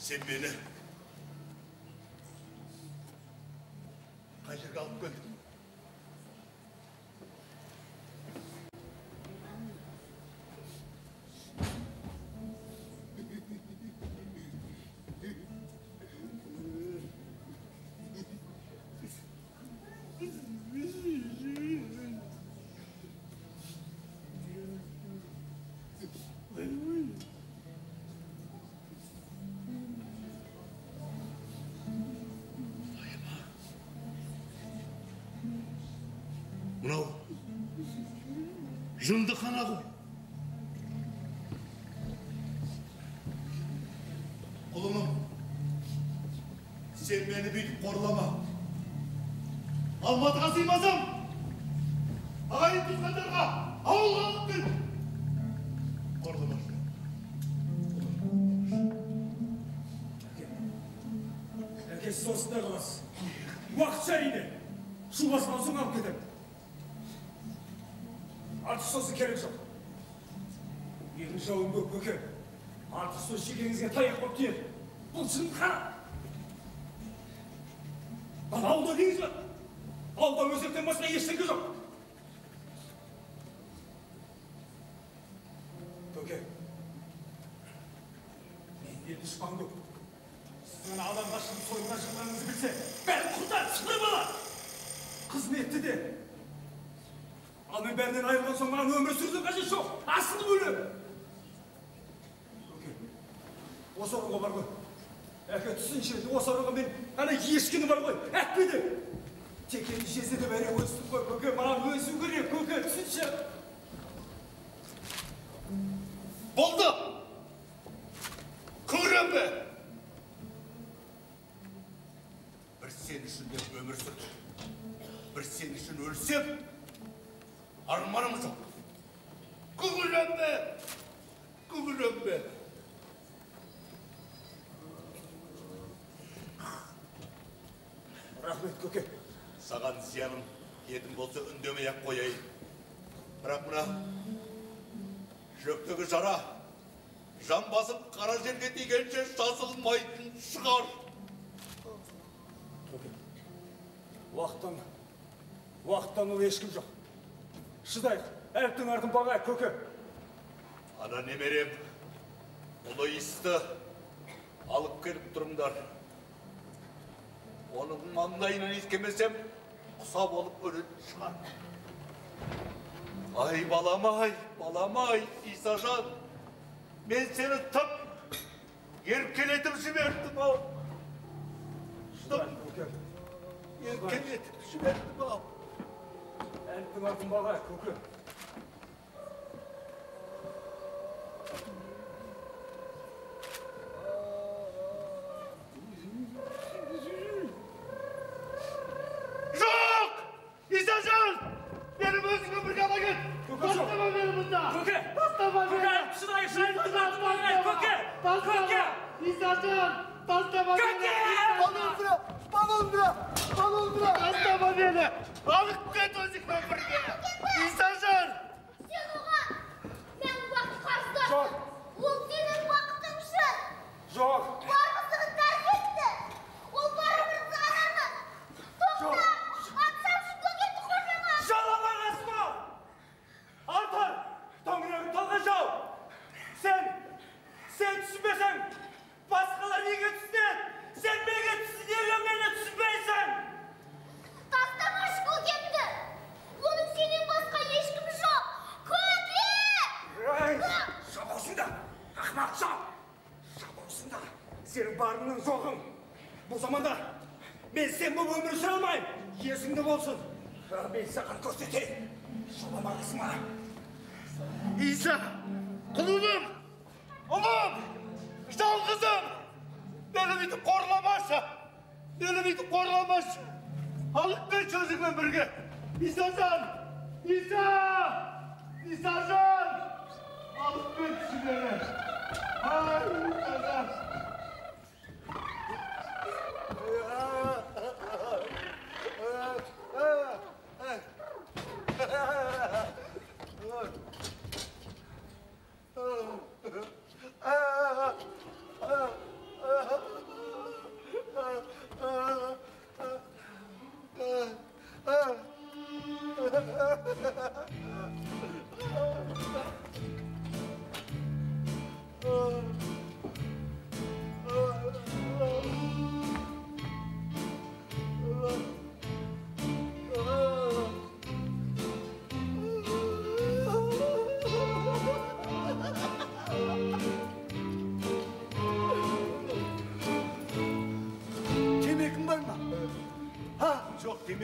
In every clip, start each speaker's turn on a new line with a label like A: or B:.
A: Сен мені қай жерге алып келдің? Мынау жындыхана ғой. Құлыным, сен мені бүйтіп қорлама. Алматыға сыймасам, ағайын туысқандарға ауылға алып кел. Қорлама.
B: Әке, сіз осында қаласыз. Уақытша әрине. Шу басқан соң алып кетемін. Артық сөзі керек жоқ. Менің жауым көп, көке. Артық сөз шекеңізге таяқ боп тиеді. Бұл шын қара. Ал ауылда неңіз бар? Ауылда өсектен басқа ештеңе жоқ. Көке, менде дұшпан көп. Сіздің алаңға шығып сойылға шыққаныңызды білсе, бәрін құртар, сыпырып алар. Қызметті де. Ал мен бәрінен айырылған соң маған өмір сүрудің қажеті жоқ. Асылып өлемін. Көке, осы орынға бар ғой. Әке, түсінші, осы орынға мен ана ешкіні бар ғой, әкпеді. Текені жезде де бәрі өстім ғой, көке, маған өсу керек, көке, түсінші.
A: Болды! Күңіренбе! Бір сен үшін деп өмір сүрдім. Бір сен үшін өлсем, арманым жоқ. Күңіренбе! Күңіренбе!
B: Рахмет, көке.
A: Саған зияным тиетін болса үндемей-ақ қояйын. Бірақ мына жүректегі жара жан басып қара жерге тигенше жазылмайтын шығар.
B: Көке, уақыттан ол ешкім жоқ. Шыдайық, әліптің артын бағайық, көке.
A: Ана немерем, ұлы Исті алып келіп тұрыңдар. Оның маңдайынан иіскемесем, құса болып өлетін шығар. Ай, балам ай, балам ай, Исажан, мен сені тым еркелетіп жібердім ау. Тым еркелетіп жібердім ау.
B: Әліптің артын бағайық, көке.
A: Жоқ! Исажан! Мені өзіңмен бірге ала кет! Тастама мені мұнда!
B: Көке!
A: Тастама мені!
B: Көке, шыдайық, әліптің артын бағайық, көке! Көке!
A: Исажан! Тастама мені!
B: Көке!
A: Балындыра! Балындыра! Балындыра! Тастама мені! Алып кет өзіңмен бірге! Исажан!
C: Сен оған мәңгі бақи қарыздарсың.
B: Жоқ.
C: Ол сенің бақытың үшін.
B: Жоқ.
C: Бар қызығын тәрк етті. Ол бәрібір саған арман. Тоқта! Атсамшы көкемді қорлама!
B: Жалама қасыма! Артар! Төңірегін талған жау! Сен түсінбесең, басқалар неге түсінеді? Сен неге неге мені түсінбейсің?
C: Тастамашы көкемді! Оның сенен басқа ешкімі жоқ! Көке!
B: Ай, жап аузыңды! Ақымақ, жап! Жап аузыңды! Сенің барыңның жоғың! Бұл заманда мен сен болып өмір сүре алмаймын! Есіңде болсын! Мен саған көрсетейін! Жолама қасыма!
A: Иса! Құлыным! Ұлым! Жалғызым! Мені бүйтіп қорламашы! Мені бүйтіп қорламашы! Алып кетші өзіңмен бірге! Исажан! Иса! Исажан! Алып кетші мені! Ай, Исажан!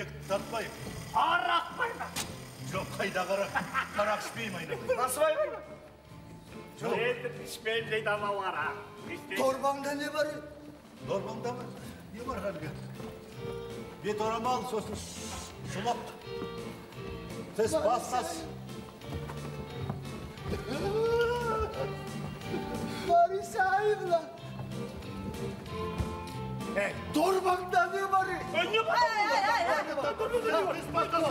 A: Темекі тартпаймын.
D: Арақ бар ма?
A: Жоқ, қайдағы арақ? Арақ ішпеймін айналайын.
D: Насыбай бар ма?
A: Жоқ.
D: Енді ішпеймін дейді анау арақ.
E: Дорбаңда не бар еді?
A: Дорбаңда ма? Не бар әлгі? Бет орамал, сосын шұлық. Тіс пастасы.
E: Лариса Ивановна. Дорбаңда не бар еді?
D: Не бар?
A: Тіс пастасы.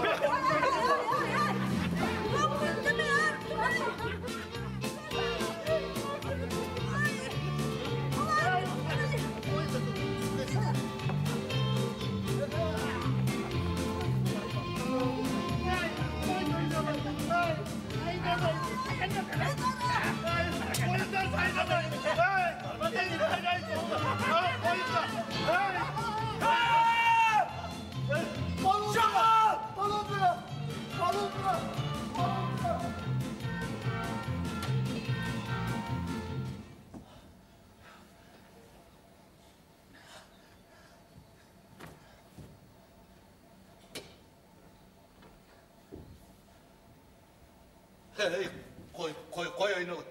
A: Hey, қой, қой, қой айналайын.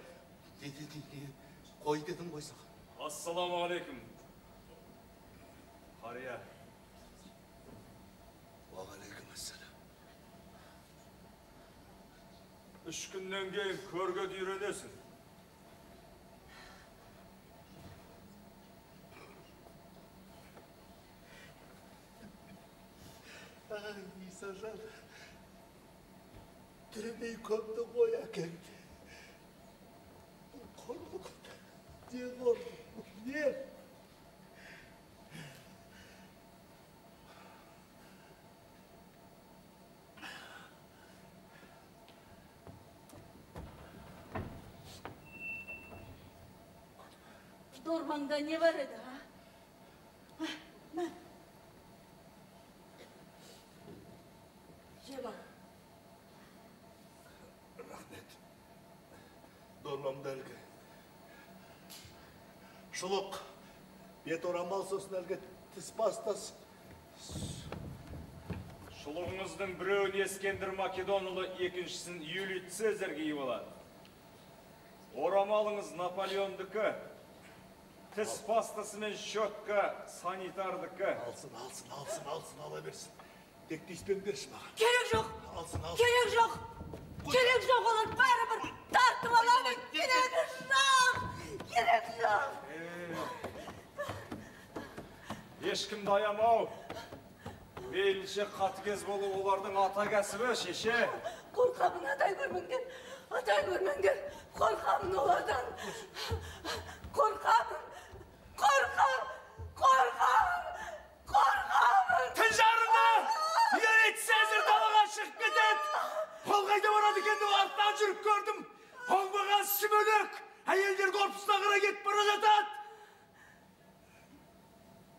A: Қой дедім ғой саған.
B: Ассалаумағалейкум. Қария.
A: Уағалейкум ассалам.
B: 3 күннен кейін көрге үйренесің.
A: Ай, Исажан. Тірідей көмді ғой әкеңді. Бұл қорлық, не қорлық, не?
F: Дорбаңда не бар еді, а? Мә. Жеп ал.
A: Рахмет. Дорбамда әлгі шұлық, бет орамал, сосын әлгі тіс пастасы.
B: Шұлығыңыздың біреуін Ескендір Македонұлы, екіншісін Юлий Цезарь киіп алады. Орамалыңыз Наполеондікі, тіс пастасы мен щетка санитардікі.
A: Алсын, алсын, алсын, алсын, ала берсін. Тек тиіспеңдерші маған.
F: Керек жоқ.
A: Алсын, алсын.
F: Керек жоқ. Керек жоқ, олар бәрібір тартып алады. Керек жоқ. Керек жоқ.
B: Ешкімді аямау, мейлінше қатыгез болу олардың ата кәсібі, шеше.
F: Қорқамын, атай көрмеңдер. Атай көрмеңдер. Қорқамын олардан. Қорқамын. Қорқамын. Қорқамын. Қорқамын.
B: Түн жарымда Юлий Цезарь далаға шығып кетеді. Ол қайда барады екен деп артынан жүріп көрдім. Оңбаған сүмелек әйелдер корпусына қарай кетіп бара жатады.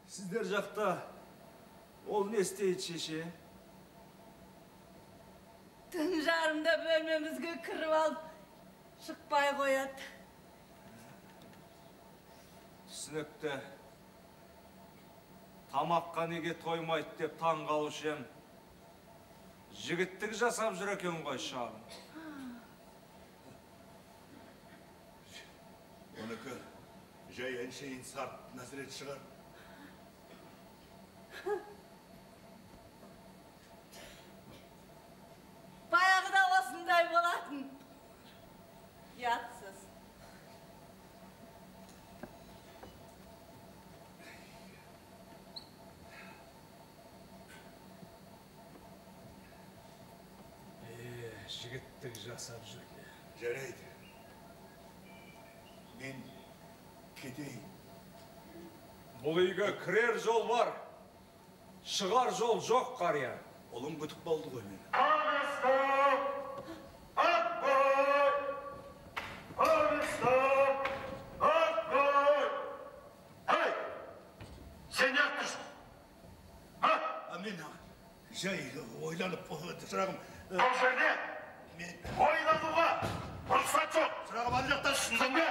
B: Сіздер жақта ол не істейді, шеше?
F: Түн жарымда бөлмемізге кіріп алып, шықпай қояды.
B: Түсінікті. Тамаққа неге тоймайды деп таң қалушы ем. Жігіттік жасап жүр екен ғой шағым.
A: Оныкі жай әншейін сарт назірет шығар.
F: Баяғыда осындай болатын. Ұятсыз.
B: Жігіттік жасап жүр.
A: Жарайды. Мен кетейін.
B: Бұл үйге кірер жол бар, шығар жол жоқ, қария.
A: Ұлым күтіп болды ғой мені.
D: Сен неғып тұрсың?
A: А? Мен жай ойланып, шырағым.
D: Бұл жерде ойлануға рұқсат жоқ.
A: Шырағым, ана жақта
D: түсіндің бе?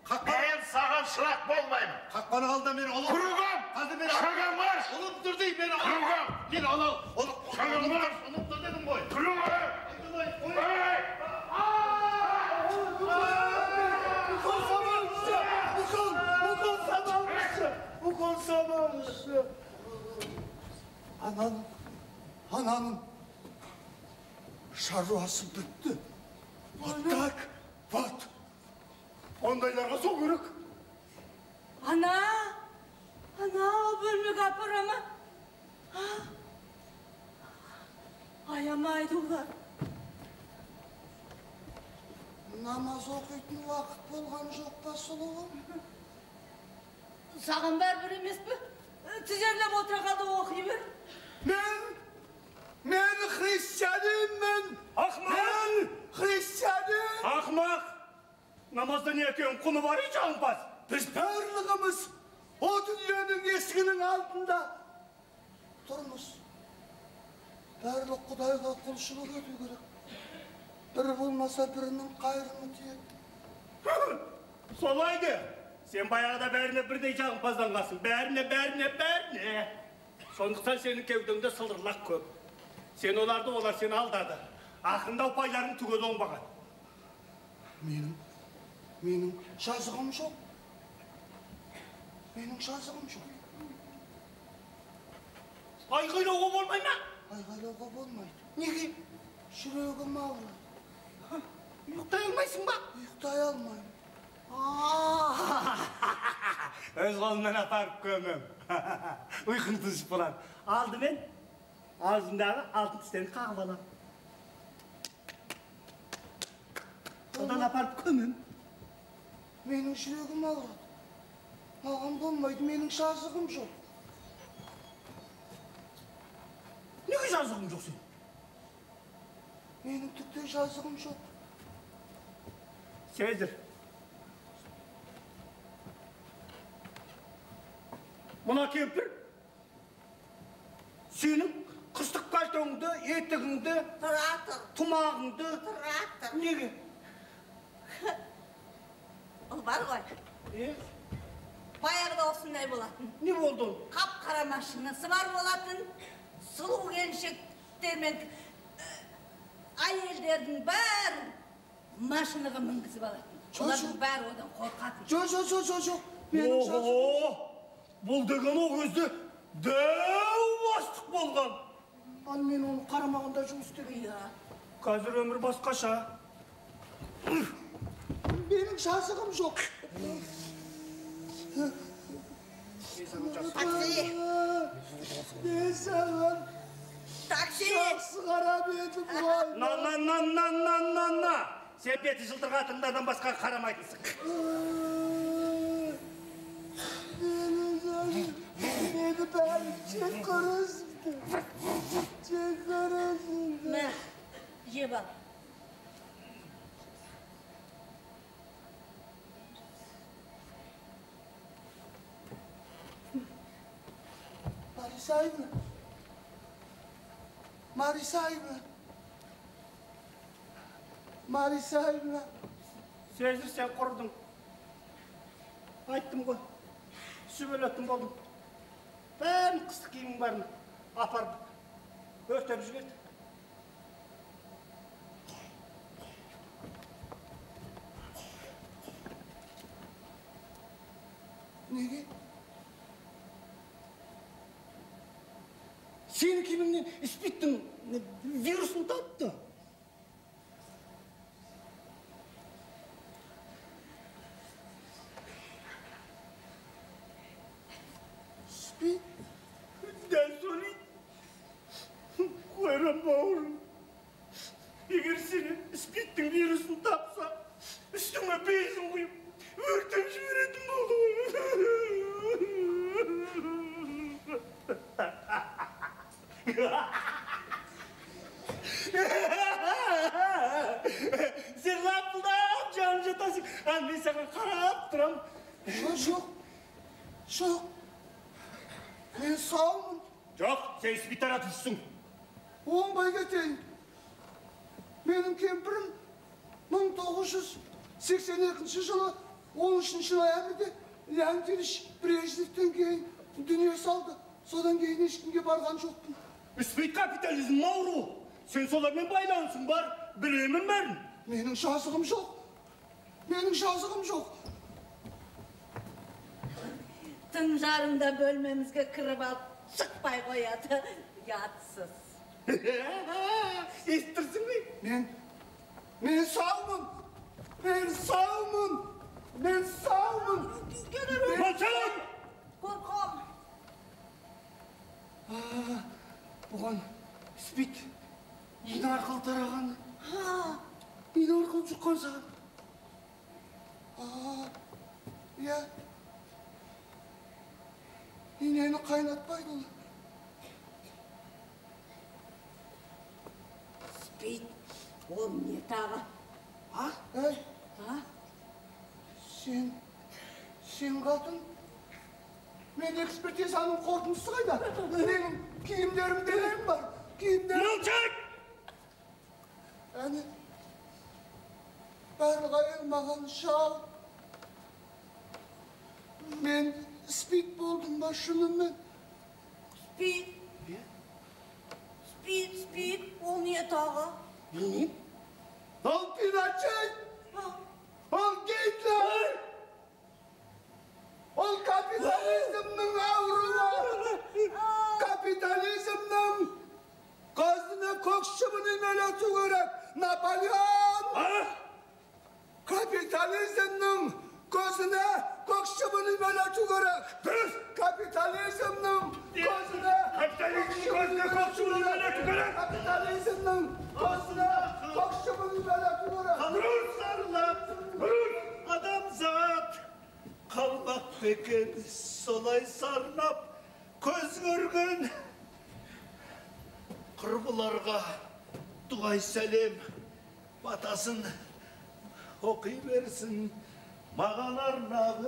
D: Мен саған
G: шырақ болмаймын.
A: Қақпаның алдында мені ұлым.
G: Кругом!
A: Қазір мені
G: Шагом марш!
A: Ұлым тұр деймін мені.
G: Кругом!
A: Кел, анау.
G: Шагом марш!
A: Ұлым тұр дедім ғой.
G: Кругом! Эй!
E: Укол салмаңызшы. Ананың шаруасы бітті. Вот так, вот.
D: Ондайларға сол керек.
F: Ана, бөлмеге апара ма? Аямайды олар.
E: Намаз оқитын уақыт болған жоқ па, сұлуым?
F: Саған бәрібір емес пе? Тізерлеп отыра қалды, оқи бер.
E: Мен христианинмін.
D: Ақмақ!
E: Мен христианин.
D: Ақмақ! Намазда не екенін құны бар ей, жағымпаз.
E: Біз барлығымыз о дүниенің есігінің алдында тұрмыз. Барлық Құдайға құлшылық ету керек. Бірі болмаса бірінің қайырымы тиеді.
D: Солай де. Сен баяғыда бәріне бірдей жағымпазданғансың. Бәріне, бәріне, бәріне. Сондықтан сенің кеудеңде сылдырлақ көп. Сен оларды, олар сені алдады. Ақырында ұпайларың түгел оңбаған.
E: Менің жазығым жоқ. Менің жазығым жоқ.
D: Айғайлауға болмай ма?
E: Айғайлауға болмайды.
D: Неге?
E: Жүрегім ауырады.
D: Ұйықтай алмайсың ба?
E: Ұйықтай алмаймын.
D: Өз қолымнан апарып көмем. Ұйқың тыныш болады. Алдымен аузындағы алтын тістерін қағып аламын. Одан апарып көмем.
E: Менің жүрегім ауырады. Маған болмайды, менің жазығым жоқ.
D: Неге жазығың жоқ сен?
E: Менің түкте жазығым жоқ.
D: Сезір. Мына кемпір сенің қыстық пальтоңды, етігіңді,
F: Тұра тұр,
D: тымағыңды.
F: Тұра тұр.
D: Неге?
F: Ол бар ғой.
D: Е?
F: Баяғыда осындай болатын.
D: Не болды ол?
F: Қап-қара машинасы бар болатын. Сұлу келіншектер мен әйелдердің бәрін машинаға мінгізіп алатын. Олардың бәрі одан қорқатын.
E: Жоқ, жоқ, жоқ, жоқ, жоқ. Менің жазығым
D: Ого! Бұл деген ол кезде дәу бастық болған.
E: Ал мен оны қарамағында жұмыс істедім.
F: Иә.
D: Қазір өмір басқаша.
E: Менің жазығым жоқ.
F: Такси!
E: Мен саған
F: Такси!
E: жақсы қарап едім ғой.
D: На, на, на, на, на, на, на. Сен беті жылтыр қатындардан басқа қарамайтынсың.
E: Мені бәрі жек көресің. Жек көресің.
F: Мә, жеп ал.
E: Марисаевна. Марисаевна. Марисаевна.
D: Сезір, сен құрдың. Айттым ғой. Түсіп өлетін болдым. Бәрін қыстық киімің барын апарып өртеп жіберді.
E: Неге?
D: Сенің киіміңнен спидтің вирусын тапты.
E: Спид?
D: Дәл солай. Қойран бауырым. Егер сені спидтің вирусын тапса, үстіңе бензин құйып, өртеп жіберетін болды ғой. Сен лапылдап жанып жатасың, ал мен саған қарап тұрам.
E: Жоқ, жоқ. Жоқ. Мен саумын.
D: Жоқ, сен спид таратушысың.
E: Оңбай кетейін. Менің кемпірім 1982 жылы 13 ноябрьде Леонид Ильич Брежневтен кейін дүние салды. Содан кейін ешкімге барған жоқпын.
D: Спид капитализм ауру. Сен солармен байланысың бар, білемін бәрін.
E: Менің жазығым жоқ. Менің жазығым жоқ.
F: Түн жарымда бөлмемізге кіріп алып, шықпай қояды. Ұятсыз.
D: Естірсің бе?
E: Мен саумын. Мен саумын. Мен саумын.
D: Молчать!
F: Қорқам.
E: Бұған спид ине арқылы тараған. Ине арқылы жұққан саған. Иә. Инені қайнатпайды ол.
F: Спид, ол не тағы?
E: А? Әй. Сен қатын. Мен экспертизаның қорытындысы қайда? Менің киімдерімде нем бар? Киімдерім...
D: Молчать!
E: Әне, барлық әйел маған шал. Мен спид болдым ба шынымен?
F: Спид? Спид, спид, ол не тағы?
D: Білмеймін.
E: Ол Пиночет! Ол Гитлер! Ол капитализмнің ауруы! Капитализмнің көзіне көк шыбын үймелету керек! Наполеон! Капитализмнің көзіне көк шыбын үймелету керек!
D: Дұрыс!
E: Капитализмнің көзіне
D: көк шыбын үймелету керек!
E: Капитализмнің көзіне көк шыбын үймелету керек!
A: Дұрыс! Дұрыс! Адамзат! Қалмақ бекен солай сарнап, көз көрген құрбыларға дұғай сәлем, батасын оқи берсін, маған арнап.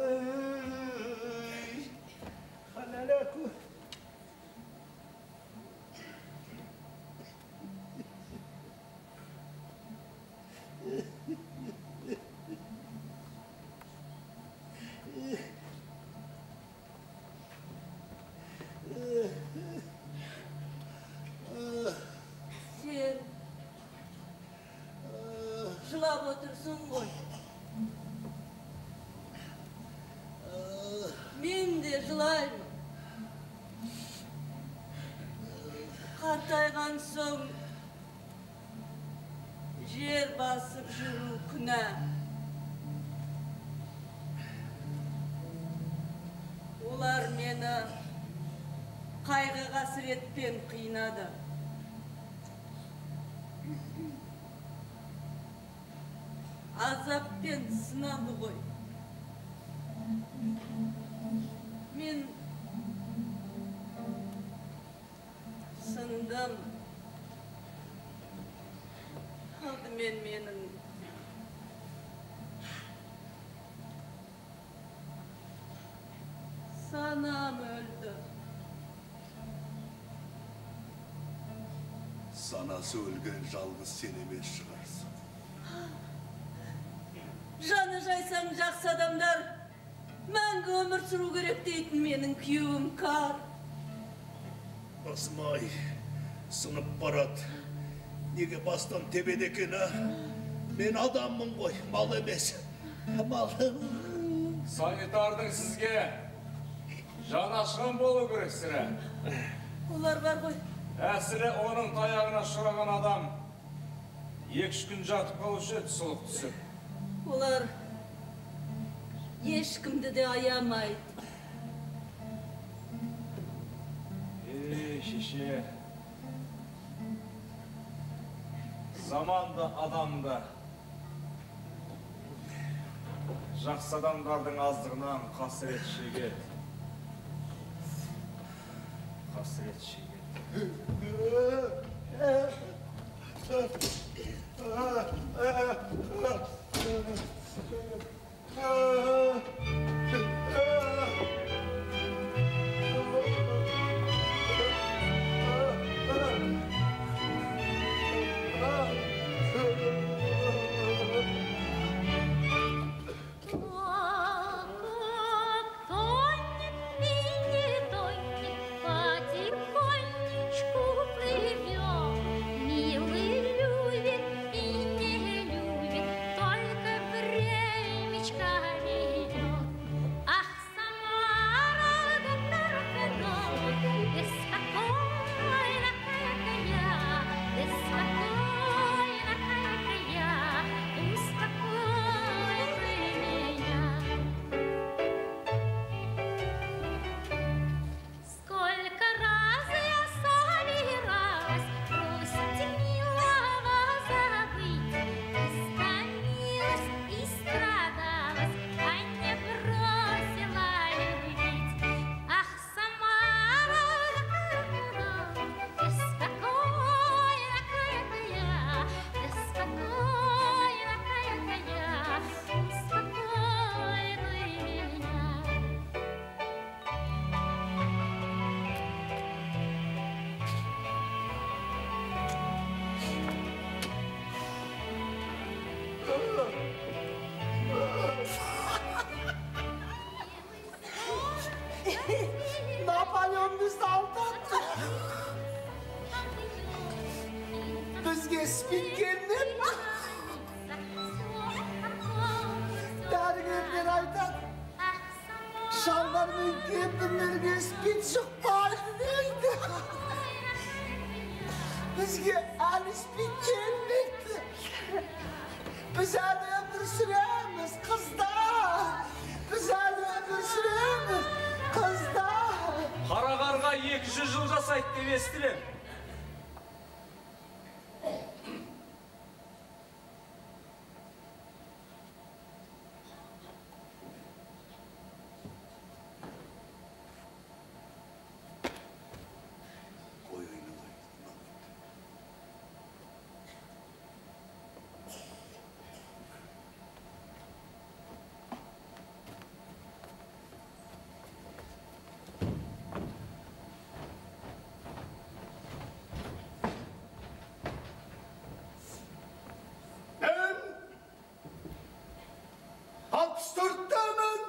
A: Халалаку.
F: Сен жылап отырсың ғой. Мен де жылаймын. Қартайған соң жер басып жүру күнә. Олар мені қайғы қасіретпен қинады. Азаппен сынады ғой. Мен сындым. Алдымен менің санам өлді.
A: Санасы өлген жалғыз сен емес шығарсың.
F: Жаны жайсаң жақсы адамдар мәңгі өмір сүру керек дейтін менің күйеуім Кар.
A: Басым-ай, сынып барады. Неге бастан тебеді екен, а? Мен адаммын ғой, мал емес. Мал.
H: Санитардың сізге жаны ашыған болу керек сірә.
F: Олар бар ғой.
H: Әсірі оның таяғына ұшыраған адам 2-3 күн жатып қалушы еді сұлық түсіп.
F: Олар ешкімді де аямайды.
H: Ей, шеше. Заман да, адам да. Жақсы адамдардың аздығынан қасірет шегеді. Қасірет шегеді.
C: Уақыт
E: Наполеон бізді алдатты. Бізге СПИД келмепті. Дәрігерлер айтады, шалдар мен кемпірлерге СПИД жұқпайды дейді. Бізге әлі СПИД келмепті. Біз әлі өмір сүреміз, қыздар. Біз әлі өмір сүреміз, қыздар.
H: Қара қарға 200 жыл жасайды деп естілем.
A: Қой айналайын.
E: Мен 64-темін.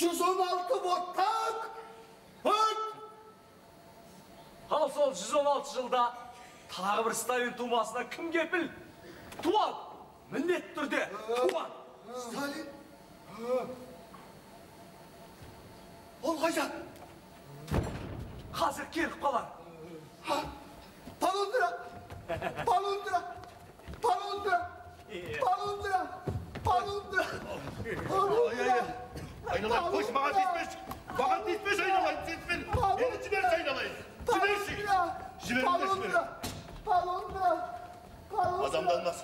E: Жүз 116 вот так. Вот.
H: Ал сол 116 жылда тағы бір Сталин тумасына кім кепіл? Туады, міндетті түрде туады.
E: Сталин? Ол қайда?
H: Қазір келіп қалар.
E: Полундра! Полундра! Полундра! Полундра! Полундра! Полундра!
G: Айналайын, қойшы, маған тиіспеші. Маған тиіспеші, айналайын, тиіспе. Мені жіберші, айналайын. Жіберші. Жіберіңдер, жібер.
E: Полундра! Полундра!
A: Азамданмас.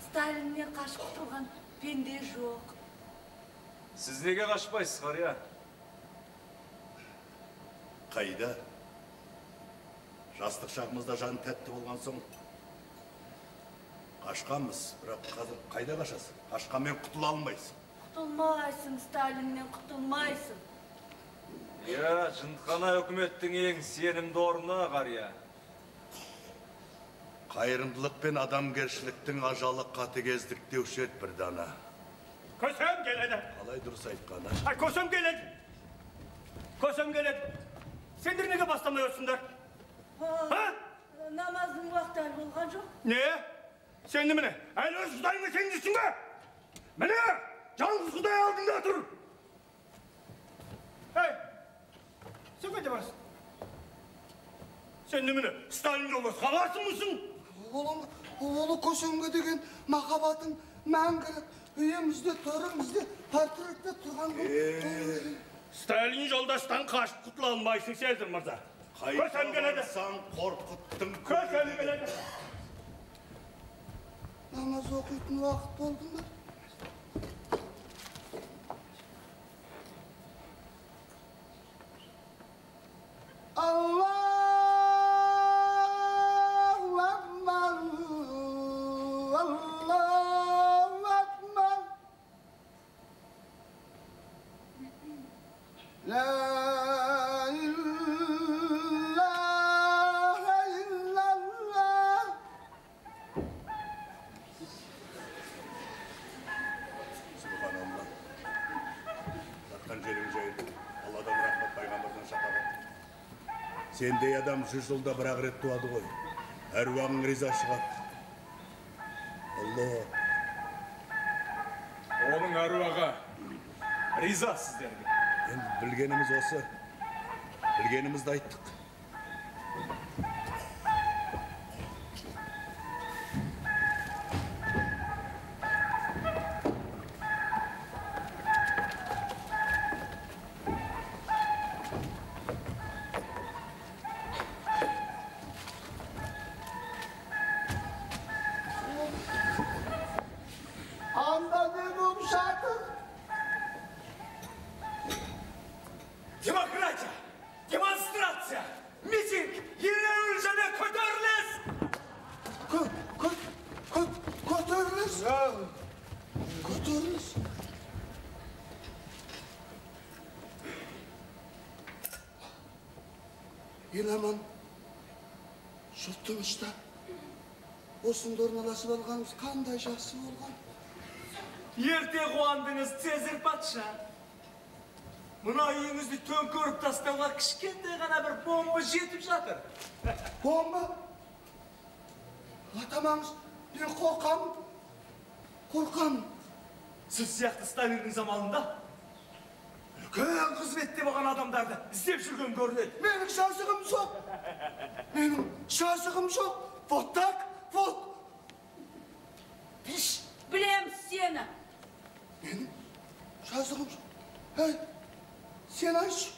F: Сталиннен қашып құтылған пенде жоқ.
H: Сіз неге қашпайсыз, қария?
A: Қайда? Жастық шағымызда жан тәтті болған соң қашқанбыз, бірақ қазір қайда қашасың? Қашқанмен құтыла алмайсың.
F: Құтылмайсың, Сталиннен құтылмайсың.
H: Иә, жындыхана үкіметтің ең сенімді орны, қария.
A: Қайырымдылық пен адамгершіліктің ажалы қатыгездік деуші еді бір дана.
D: Көсем келеді.
A: Қалай дұрыс айтқаны?
D: Ай, көсем келеді. Көсем келеді. Сендер неге бастамай отырсыңдар? А?
F: Намаздың уақыты әлі болған жоқ.
D: Не? Сен немене? Әлі өз құдайыңа сенбейсің бе? Міне, жалғыз құдай алдыңда тұр. Ей, сен қайда барасың? Сен немене? Сталин жолдасқа барсың?
E: Ұлы көсемге деген махаббатың мәңгілік. Үйімізде, төрімізде, портретте тұрған ғой.
D: Сталин жолдастан қашып құтыла алмайсың, Сезір мырза.
A: Қайда
D: Көсем келеді.
A: барсаң Қорқыттың
D: Көсем келеді.
E: Намаз оқитын уақыт болды ма? Allahu Akbar, Allahu Akbar. La ilahe illallah.
A: Subhanallah. Жатқан жерің жайылды. Алладан рахмат, пайғамбардан шапағат. Сендей адам 100 жылда бір-ақ рет туады ғой. Әруағың риза шығады. Алла.
H: Оның әруағы риза сіздерге.
A: Енді білгеніміз осы. Білгенімізді айттық.
E: Анда не болып жатыр?
B: Демократия, демонстрация, митинг, ереуіл және көтеріліс!
E: Көтеріліс? Көтеріліс? Еламан, жұрт тыныштап. Осында орналасып алғанымыз қандай жақсы болған.
H: Ерте қуандыңыз, Цезарь патша. Мына үйіңізді төңкеріп тастауға кішкентай ғана бір бомба жетіп жатыр.
E: Бомба? Атамаңыз, мен қорқамын. Қорқамын.
H: Сіз сияқты Сталиннің заманында үлкен қызметте болған адамдарды іздеп жүрген көрінеді.
E: Менің жазығым жоқ. Менің жазығым жоқ. Вот так, вот.
F: Білем сені.
E: Менің жазығым жоқ. Әй, сен айтшы,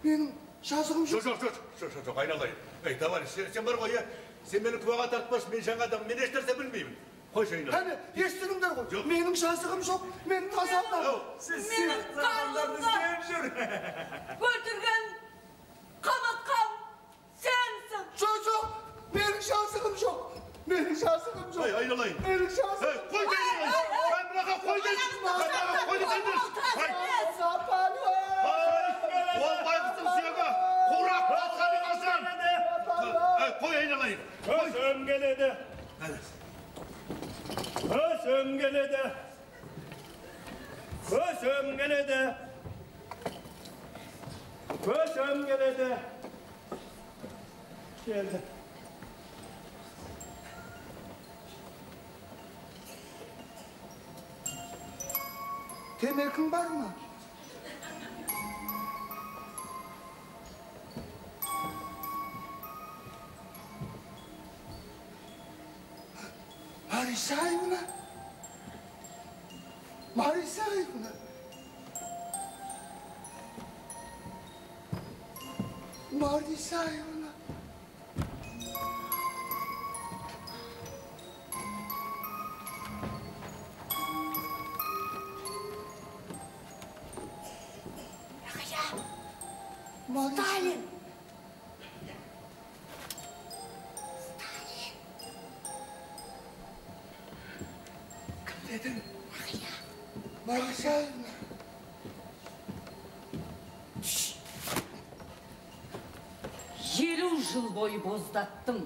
E: менің жазығым жоқ.
G: Жоқ, жоқ, жоқ, жоқ, жоқ, айналайын. Ей, товарищ, сен бар ғой, сен мені куәға тартпашы, мен жаңа адам, мен ешнәрсе білмеймін. Қойшы айналайын.
E: Әне, естідіңдер ғой, менің жазығым жоқ, мен таза адаммын.
H: Сіз сияқты адамдарды іздеп жүр.
F: Өлтірген, қаматқан сенсің.
E: Жоқ, жоқ, менің жазығым жоқ. Менің жазығым жоқ.
G: Ей, айналайын.
E: Менің жазығым.
G: Ей, қой деймін. Ей, мынаға қой деймін. Мынаға қой деймін. Ол байғұстың сүйегі қурақ патшаның асан. Қой айналайын.
D: Көзім келеді. Көзім келеді. Көзім келеді. Көзім келеді. Келді.
E: Темекің бар ма? Марисаевна? Марисаевна? Марисаевна?
F: Сталин! Сталин!
E: Кім дедің? Марисаевна.
F: 50 жыл бойы боздаттым.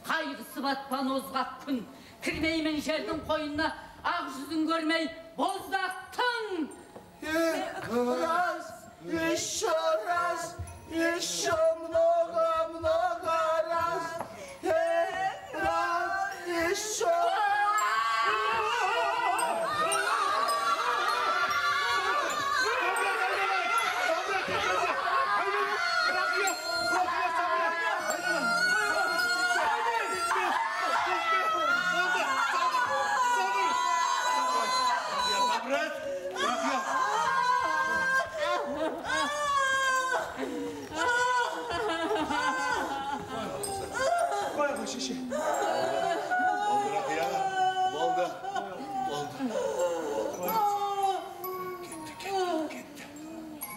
F: Қайғысы батпан озғақ күн. Кірмеймін жердің қойнына, ақ жүзін көрмей боздаттың.
E: Раз, еще раз, еще много-много раз. Раз, еще раз.
G: Болды, Рақия. Болды. Болды. Болды. Кетті, кетті, кетті.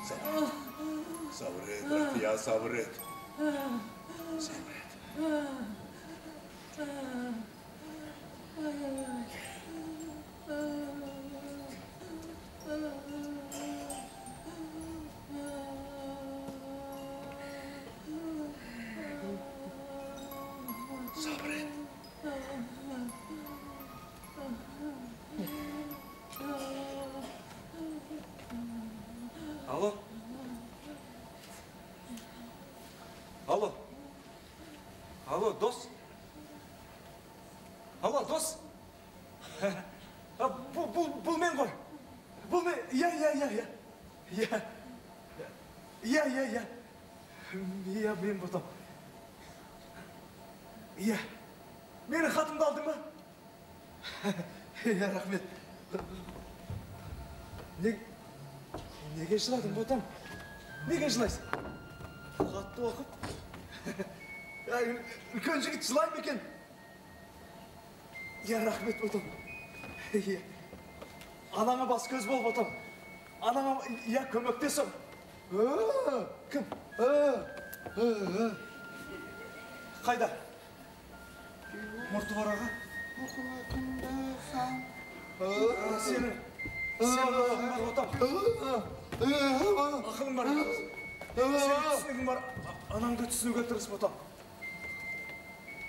G: Сабыр ет. Сабыр ет, Рақия, сабыр ет. Сабыр ет. Сабыр ет.
H: Алло? Алло? Алло, дос? Алло, дос? Бұл мен ғой. Бұл мен. Иә, иә, иә, иә. Иә. Иә, иә, иә. Иә, мен ботам. Иә. Менің хатымды алдың ба? Иә, рахмет. Неге жыладың, ботам? Неге жылайсың? Хатты оқып. Үлкен жігіт жылай ма екен? Иә, рахмет, ботам. Иә. Анаңа бас көз бол, ботам. Анаңа, иә, көмектес. Кім? Қайда? Мұрты бар аға? Сенің ақылың бар, ботам. Ақылың бар. Сенің түсінігің бар. Анаңды түсінуге тырыс, ботам.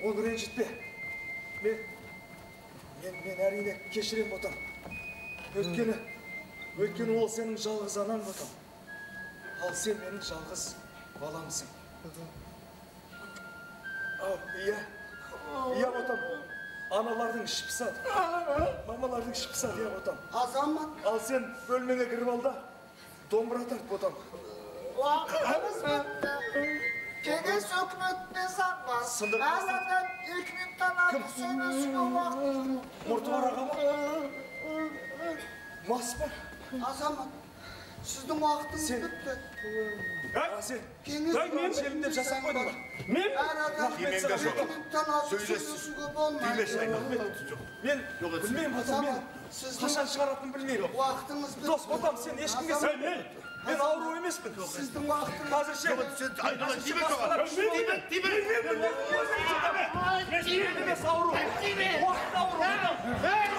H: Оны ренжітпе.
B: Мен әрине кешірем ботам. Өйткені ол сенің жалғыз анаң ботам. Ал сен менің жалғыз баламсың. Ау, иә. Иә ботам. Аналардың іші пысады. Мамалардың іші пысады, иә ботам.
E: Азамат.
B: Ал сен бөлмеңе кіріп ал да, домбыра тарт ботам.
E: Уақытымыз бітті. Кеңес өкіметіне заң бар. Әр адам 2 минуттан артық сөйлесуге уақыт жоқ.
B: Мұрты бар аға ма? Мас па?
E: Азамат, сіздің уақытыңыз бітті.
B: Сен
E: Кеңес
B: желімдеп жасап қойдың ба?
D: Мен?
E: Әр адам 2 минуттан артық сөйлесуге болмайды.
B: Мен білмеймін, ботам, мен қашан шығаратынын білмеймін.
E: Уақытыңыз бітті.
B: Дос, ботам, сен ешкімге сенбе. Мен ауру емеспін.
E: Сіздің уақытыңыз
B: Қазірше.
G: Тиме.
B: Мен емес ауру. Уақыт ауру.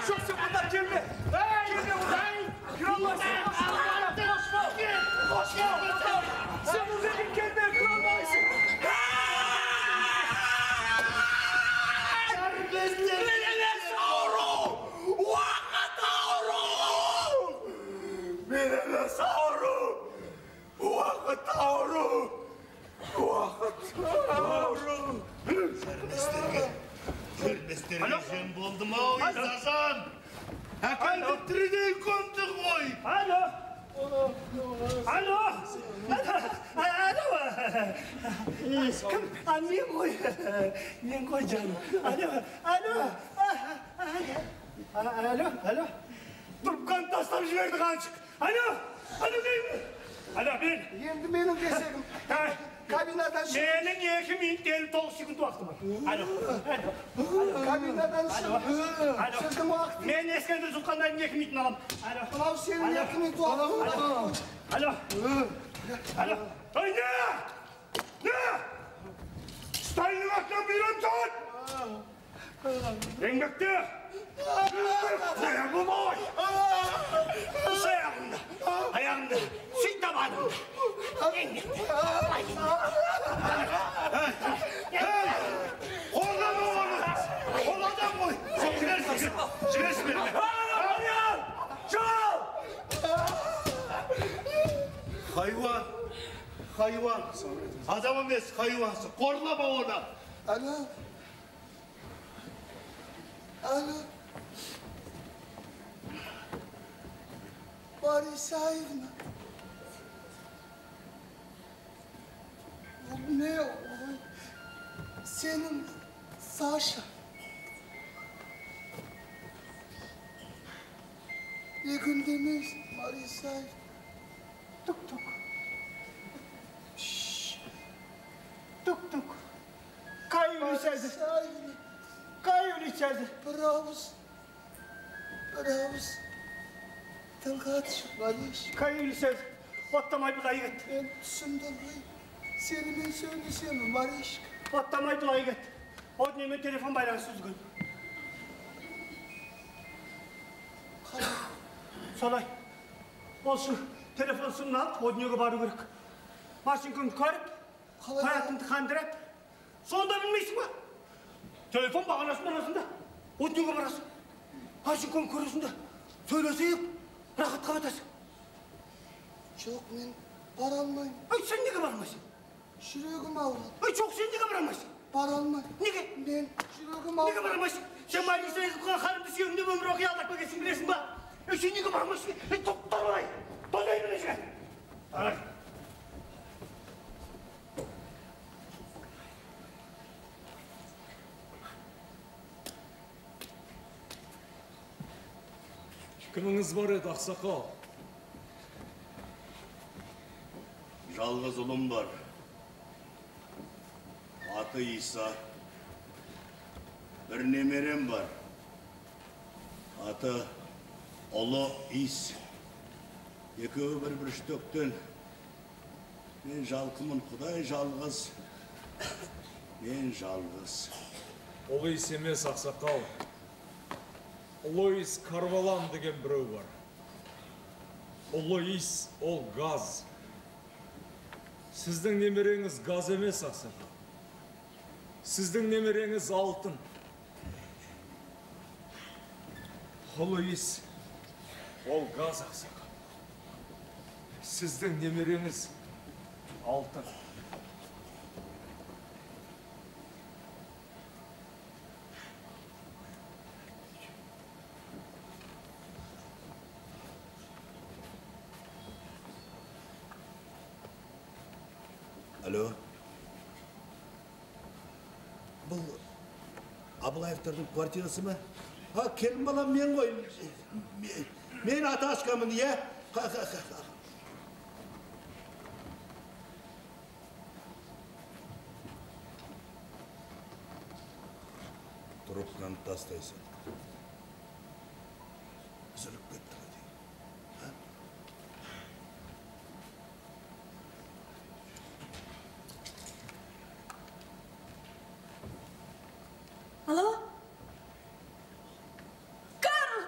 B: Жоқ, сен бұнда келме. Келме бұнда. Кіре алмайсың. Қошма. Қошма. Сен бұл жерге келме, кіре алмайсың.
A: Мен емес ауру! Уақыт ауру! Мен емес ауру! Уақыт ауру! Уақыт ауру!
G: Сөрместерге жем болдым ау, Исажан! Әкеңді тірідей көмді ғой!
D: Алло! Алло! Алло! Кім? А, мен ғой. Мен ғой жаным. Алло! Алло! Алло! Алло! Трубканы тастап жіберді қаншық. Алло! Алло, мен! Алло, мен!
E: Енді менің кезегім. Кабинадан шығып.
D: Менің 2 минут 59 секунд уақытым бар. Алло! Алло!
E: Кабинадан шығып. Сіздің уақытыңыз.
D: Мен Ескендір Зұлқарнайдың 2 минутын аламын. Алло!
E: Мынау сенің 2 минут уақытың.
D: Алло! Алло! Ой, не! Не! Сталиннің атынан бұйрық саған! Еңбекте! Болмай! Осы аяғымды, аяғымды, сүй табанымды. Еңбекте!
G: Қолдама оны! Қолдама ғой! Жіберші, жіберші мені!
D: Жол!
G: Хайуан, хайуан, адам емес, хайуансың. Қорлама оны!
E: Алло. Алло. Борисаевна. Бұл не ой? Сенің Саша. Неге үндемейсің, Борисаевна?
H: Тук-тук. Тук-тук. Қай үйлі içeride?
E: Борисаевна.
H: Қай үйлі içeride?
E: Бір ауыз. Бір ауыз. Тіл қатшы, Мариш.
D: Қай үйлі içeride? Оттамай былай кетті.
E: Мен түсімді ғой. Сенімен сөйлесемін, Маришка.
D: Оттамай былай кетті. О дүниемен телефон байланысы үзген.
E: Қалай?
D: Солай. Осы телефон сымын алып, о дүниеге бару керек. Машинканы көріп,
E: Қалай?
D: қоятынды қандырып, сонда білмейсің ба? Телефон бағанасын аласың да, о дүниеге барасың. Машинканы көресің де, сөйлесіп, рахатқа батасың.
E: Жоқ, мен бара алмаймын.
D: Ай, сен неге бармайсың?
E: Жүрегім ауырады.
D: Ай, жоқ, сен неге бармайсың?
E: Бара алмаймын.
D: Неге?
E: Мен жүрегім
D: Неге
E: ауырады.
D: бармайсың? Сен Мариса ханымды сүйемін деп өмір бақи алдап келгенсің, білесің ба? Ей, сен неге бармайсың? Ей, тоқта былай. Тоқтай білесің. Ай.
B: Кіміңіз бар еді, ақсақал?
G: Жалғыз ұлым бар. Аты Иса. Бір немерем бар. Аты Ұлы Ис. Екеуі бір үштөктен. Мен жалқымын, Құдай жалғыз. Мен жалғыз.
B: Ұлы Ис емес, ақсақал. Луис Карвалан деген біреу бар. Ұлы Ис ол газ. Сіздің немереңіз газ емес, ақсақал. Сіздің немереңіз алтын. Луис, ол газ ақсақал. Сіздің немереңіз Алтын.
A: Алло. Бұл Абылаевтардың квартирасы ма? А, келін балам мен ғой. Мен аташкамын, иә? Трубканы тастайсың. Үзіліп кетті ғой деймін.
I: Алло? Карл!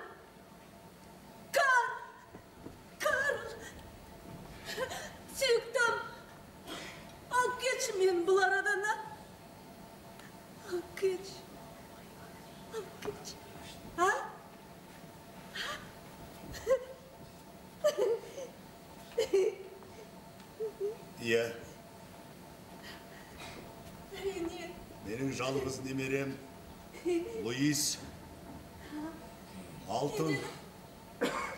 I: Карл! Карл! Сүйіктім! Алып кетші мені бұл арадан, а? Алып кетші. Алып кетші. А?
A: Иә.
I: Әрине.
A: Менің жалғыз немерем Луис алтын,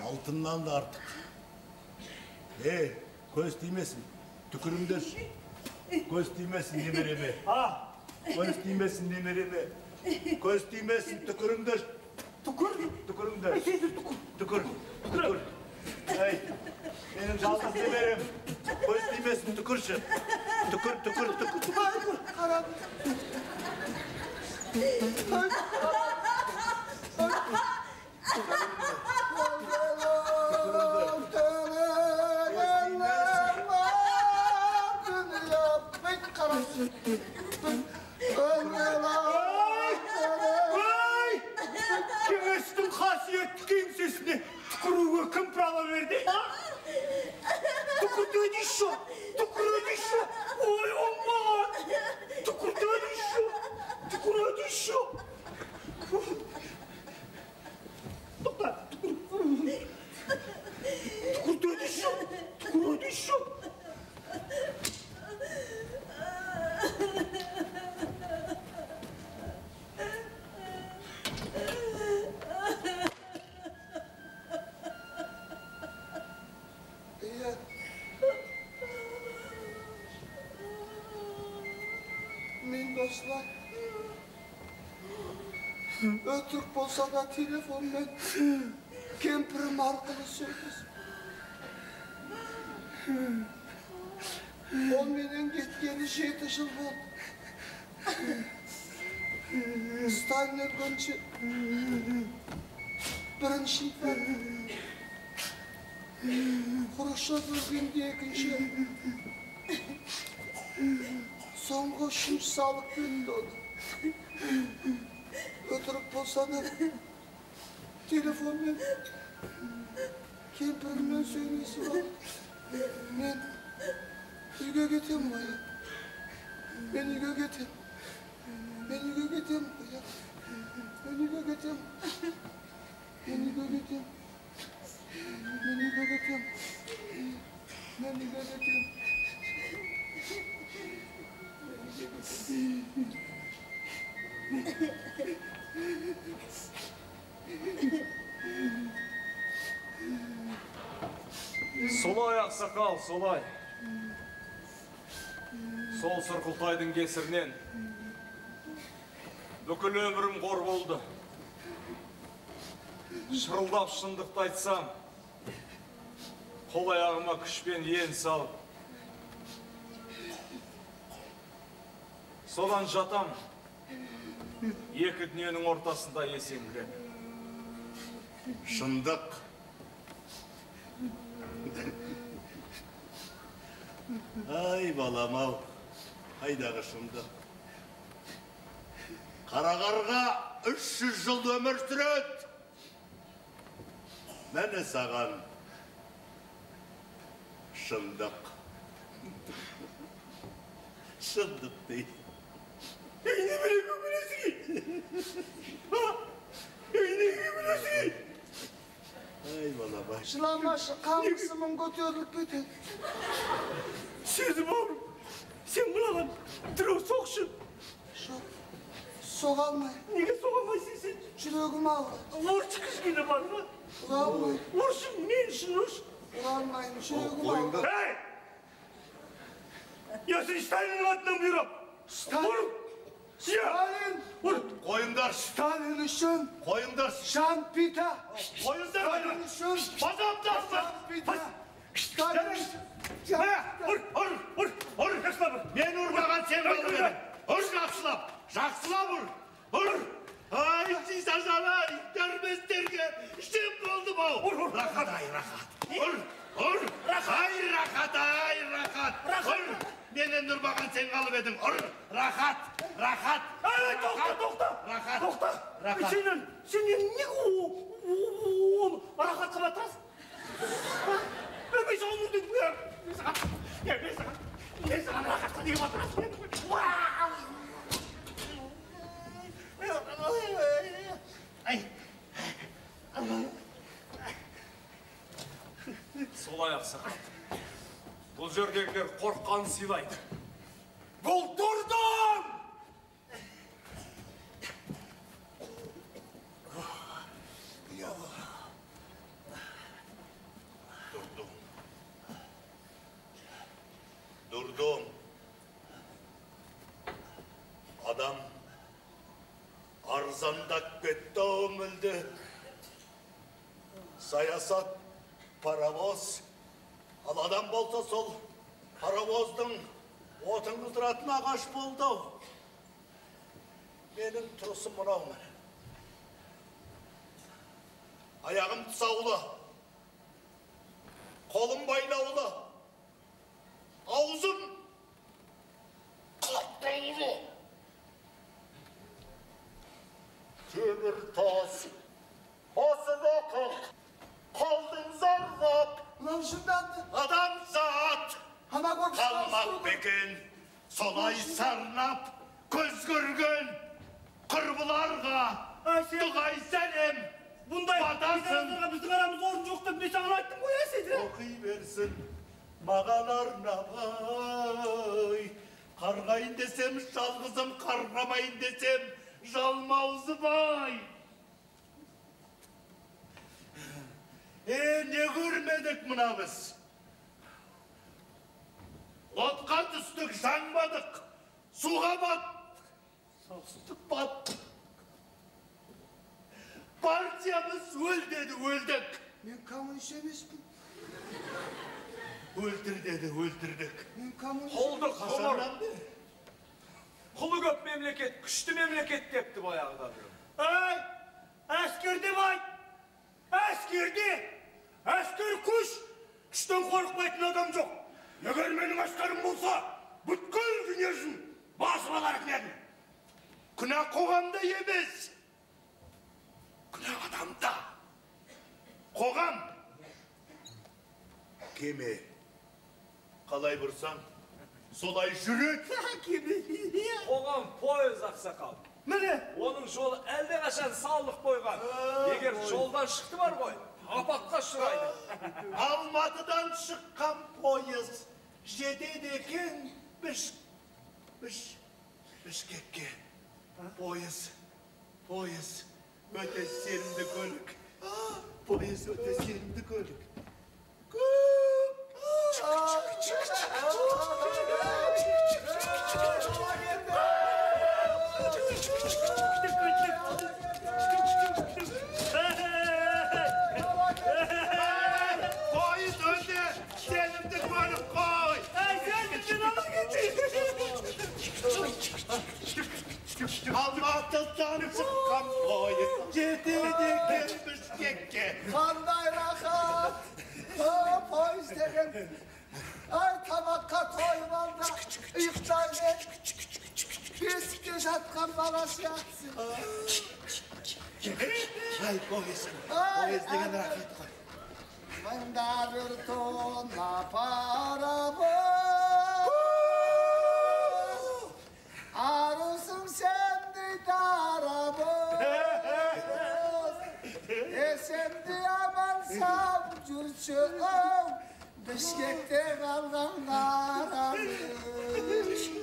A: алтыннан да артық. Ей, көз тимесін, түкіріңдерші. Көз тимесін немереме. Көз тимесін немереме. Көз тимесін, түкіріңдерші. Түкір, түкіріңдер. Түкір, түкір. Ей, менің жалғыз немерем. Көз тимесін, түкірші. Түкір, түкір, түкір.
E: Қарап.
D: Ой! Кеңестің қасиетті кеңсесіне түкіруге кім право берді? Түкірден еще! Түкіреді еще! Ой, оңбаған! Түкірден еще! Түкіреді еще! Тоқта! Түкірден еще! Түкіреді еще!
E: Мен осылай өтірік болса да телефонмен кемпірім арқылы сөйлесіп. Ол менен кеткелі 7 жыл болды. Сталин өлгенше 1-ші, Хрущев өлгенде 2-ші, соңғы 3-ші салық берді оны. Өтірік болса да телефонмен кемпіріммен сөйлесіп алып, мен үйге кетем ғой. Мен үйге кетем. Мен үйге кетем ғой. Мен үйге кетем. Мен үйге кетем. Мен үйге кетем. Мен үйге кетем. Мен үйге кетем.
B: Солай, ақсақал, солай. Сол сұрқылтайдың кесірінен бүкіл өмірім қор болды. Шырылдап шындықты айтсам, қол аяғыма күшпен ен салып, содан жатам, екі дүниенің ортасында есеңгіреп.
A: Шындық. Ай, балам-ау, қайдағы шындық. Қара қарға 300 жыл өмір сүреді. Міне саған шындық. Шындық дейді.
D: Ей, неменеге күлесің? Ей, неге күлесің?
A: Ай, балам, ай.
E: Жыламашы, қан қысымың көтеріліп кетеді.
D: Сезім бауырым, сен мынаған біреу соқшы.
E: Жоқ, соға алмаймын.
D: Неге соға алмайсың сен?
E: Жүрегім ауырады.
D: Ұршы кішкене бар ма?
E: Ұра алмаймын.
D: Ұршы, мен үшін ұршы.
E: Ұра алмаймын, жүрегім ауырады.
D: Ей! Я сені Сталиннің атынан бұйырам.
E: Сталин! Сталин!
D: Ұр!
A: Қойыңдар.
E: Сталин үшін!
A: Қойыңдар.
E: Жан пита!
A: Қойыңдар.
E: Сталин үшін!
A: Базамдасың!
E: Жан пита! Сталин үшін!
A: Ұр, ұр, ұр, ұр,
D: жақсылап ұр.
A: Мен ұрмаған сен болдың едің. Ұр жақсылап, жақсылап ұр, ұр. Ай, сисажан, ай, дәрместерге жем болдым ау.
D: Ұр, ұр.
A: Рахат, ай, рахат. Ұр, ұр. Ай, рахат, ай, рахат. Ұр. Менен ұрмаған сен қалып едің. Ұр, рахат, рахат.
D: Ай, тоқта, тоқта.
A: Рахат.
D: Тоқта.
A: Рахат.
D: Сенен неге оны рахат қылып жатырсың? Мен саған ұрдым. Мен саған рахатқа неге батырасың?
B: Солай ақсақал. Бұл жердегілер қорыққанын сыйлайды. Бұл дұрдым!
A: Дурдом. Дурдом. Адам арзандап кетті ау мүлде. Саясат паровоз. Ал адам болса сол паровоздың отын қыздыратын ағаш болды ау. Менің тұрысым мынау міне. Аяғым тұсаулы, қолым байлаулы, аузым қаптаулы. Темір тас, басып оқық, қалдым зарлап.
E: Мынау жынданды.
A: Адамзат
E: Ана
A: қалмақ бекен, солай сарнап, көз көрген құрбыларға дұғай сәлем.
D: Бұндай
A: Батасын.
D: Біздің арамызда орын жоқ деп мен саған айттым ғой, ә, Сезір?
A: Оқи берсін, маған арнап, ай. Қарғайын десем, жалғызым, қарғамайын десем, жалмаузым ай. Не көрмедік мына біз? Отқа түстік, жанбадық, суға баттық, баттық. Партиямыз өл деді, өлдік.
E: Мен коммунист емеспін.
A: Өлтір деді, өлтірдік.
E: Мен коммунист.
B: Құлдық ғұмыр.
A: Қашаннан бері?
H: Құлы көп мемлекет, күшті мемлекет депті баяғыда біреу.
D: Ай, әскерде бай, әскерде, әскер күш, күштен қорықпайтын адам жоқ. Егер менің әскерім болса, бүткіл дүниежүзін басып алар едім.
A: Күнә қоғамда емес, күнә адамда. Қоғам кеме, қалай бұрсаң, солай жүреді.
H: Қоғам пойыз ақсақал.
D: Міне.
H: Оның жолы әлдеқашан салынып қойған. Егер жолдан шықты бар ғой, апатқа ұшырайды.
A: Алматыдан шыққан пойыз жетеді екен Бішкекке. Пойыз, пойыз өте сенімді көлік. Пойыз өте сенімді көлік. Пойыз өте сенімді көлік қой. Алматыдан шыққан пойыз жетеді екен Бішкекке.
E: Қандай рахат! Пойыз деген. Ай, тамаққа тойып алды, ұйықтай бер. Бесікте жатқан бала сияқтысың.
A: Ай, пойыз, пойыз деген рахат қой.
E: Мында бір тонна паровоз. Арусың сендей дарабоз. Есенді аман сабып жүрші ау, Бішкекте қалған қарағым.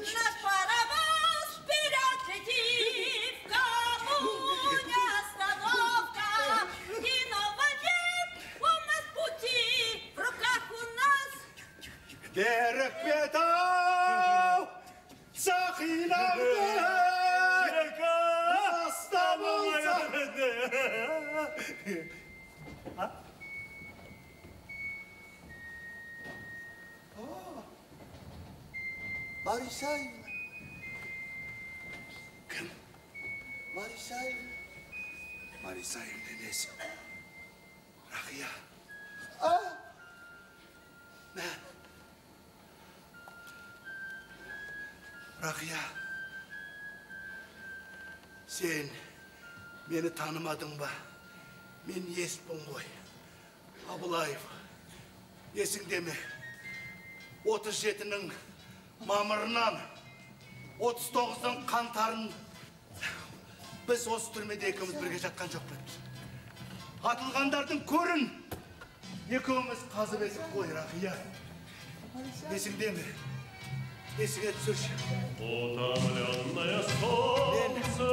J: Наш паровоз вперед летит, в коммуне остановка. Иного нет у нас пути, в руках у нас.
A: Берік бет-ау, сақинаңды таста болса.
E: Марисаевна.
A: Кім?
E: Марисаевна.
A: Марисаевна емес. Рақия.
E: А?
A: Мә. Рақия. Сен мені танымадың ба? Мен еспін ғой. Абылаев. Есіңде ме? 37-нің мамырынан 39-ның қаңтарын біз осы түрмеде екеуміз бірге жатқан жоқпыз. Атылғандардың көрін екеуміз қазып едік қой, Рақия. Есіңде ме? Есіңе түсірші.
G: Утомленное солнце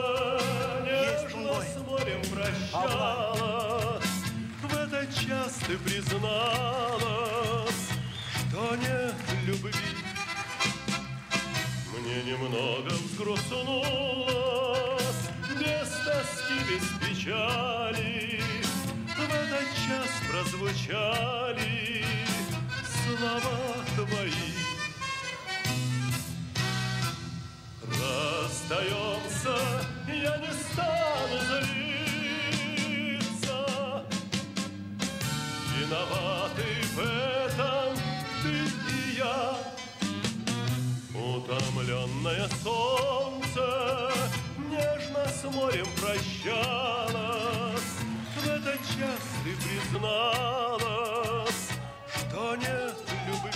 G: нежно с морем прощалось. В этот час ты призналась, что нет любви. Мне немного взгрустнулось, без тоски, без печали. В этот час прозвучали слова твои. Расстаемся, я не стану злиться. Виноваты в этом ты и я. Утомленное солнце нежно с морем прощалось. В этот час ты призналась, что нет любви.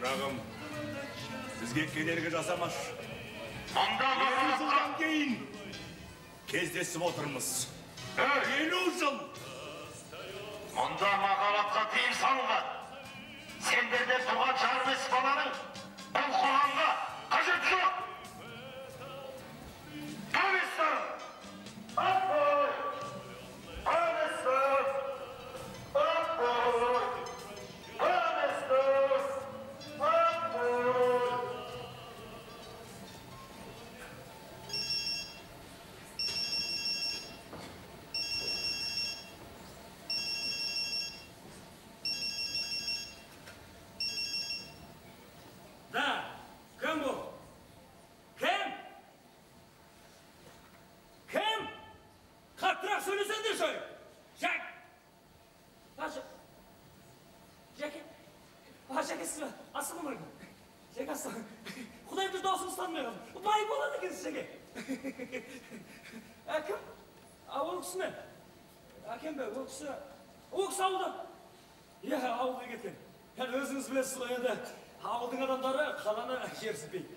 A: Шырағым, бізге кедергі жасамаш. 50 жылдан кейін кездесіп отырмыз. 50 жыл!
K: Мұнда махаббатқа тыйым салынған. Сендерде туған жарымыз баланың бұл қоғамға қажеті жоқ. Комиссар! Отбой! Комиссар! Отбой! Комиссар! Отбой!
H: Да, кім бұл? Кім? Кім? Қаттырақ сөйлесеңдерші. Жак! Жәке. Жәке, сіз бе? Ассалаумағалейкум. Жәке, ассалаумағалейкум. Құдайым да дауысыңызды танымай қалдым. Бай болады екенсіз, Жәке. Кім? Ол кісі ме? Әкем бе? Ол кісі ауылда. Иә, ауылға кеткен. Енді өзіңіз білесіз ғой, енді ауылдың адамдары қаланы жерсінбейді.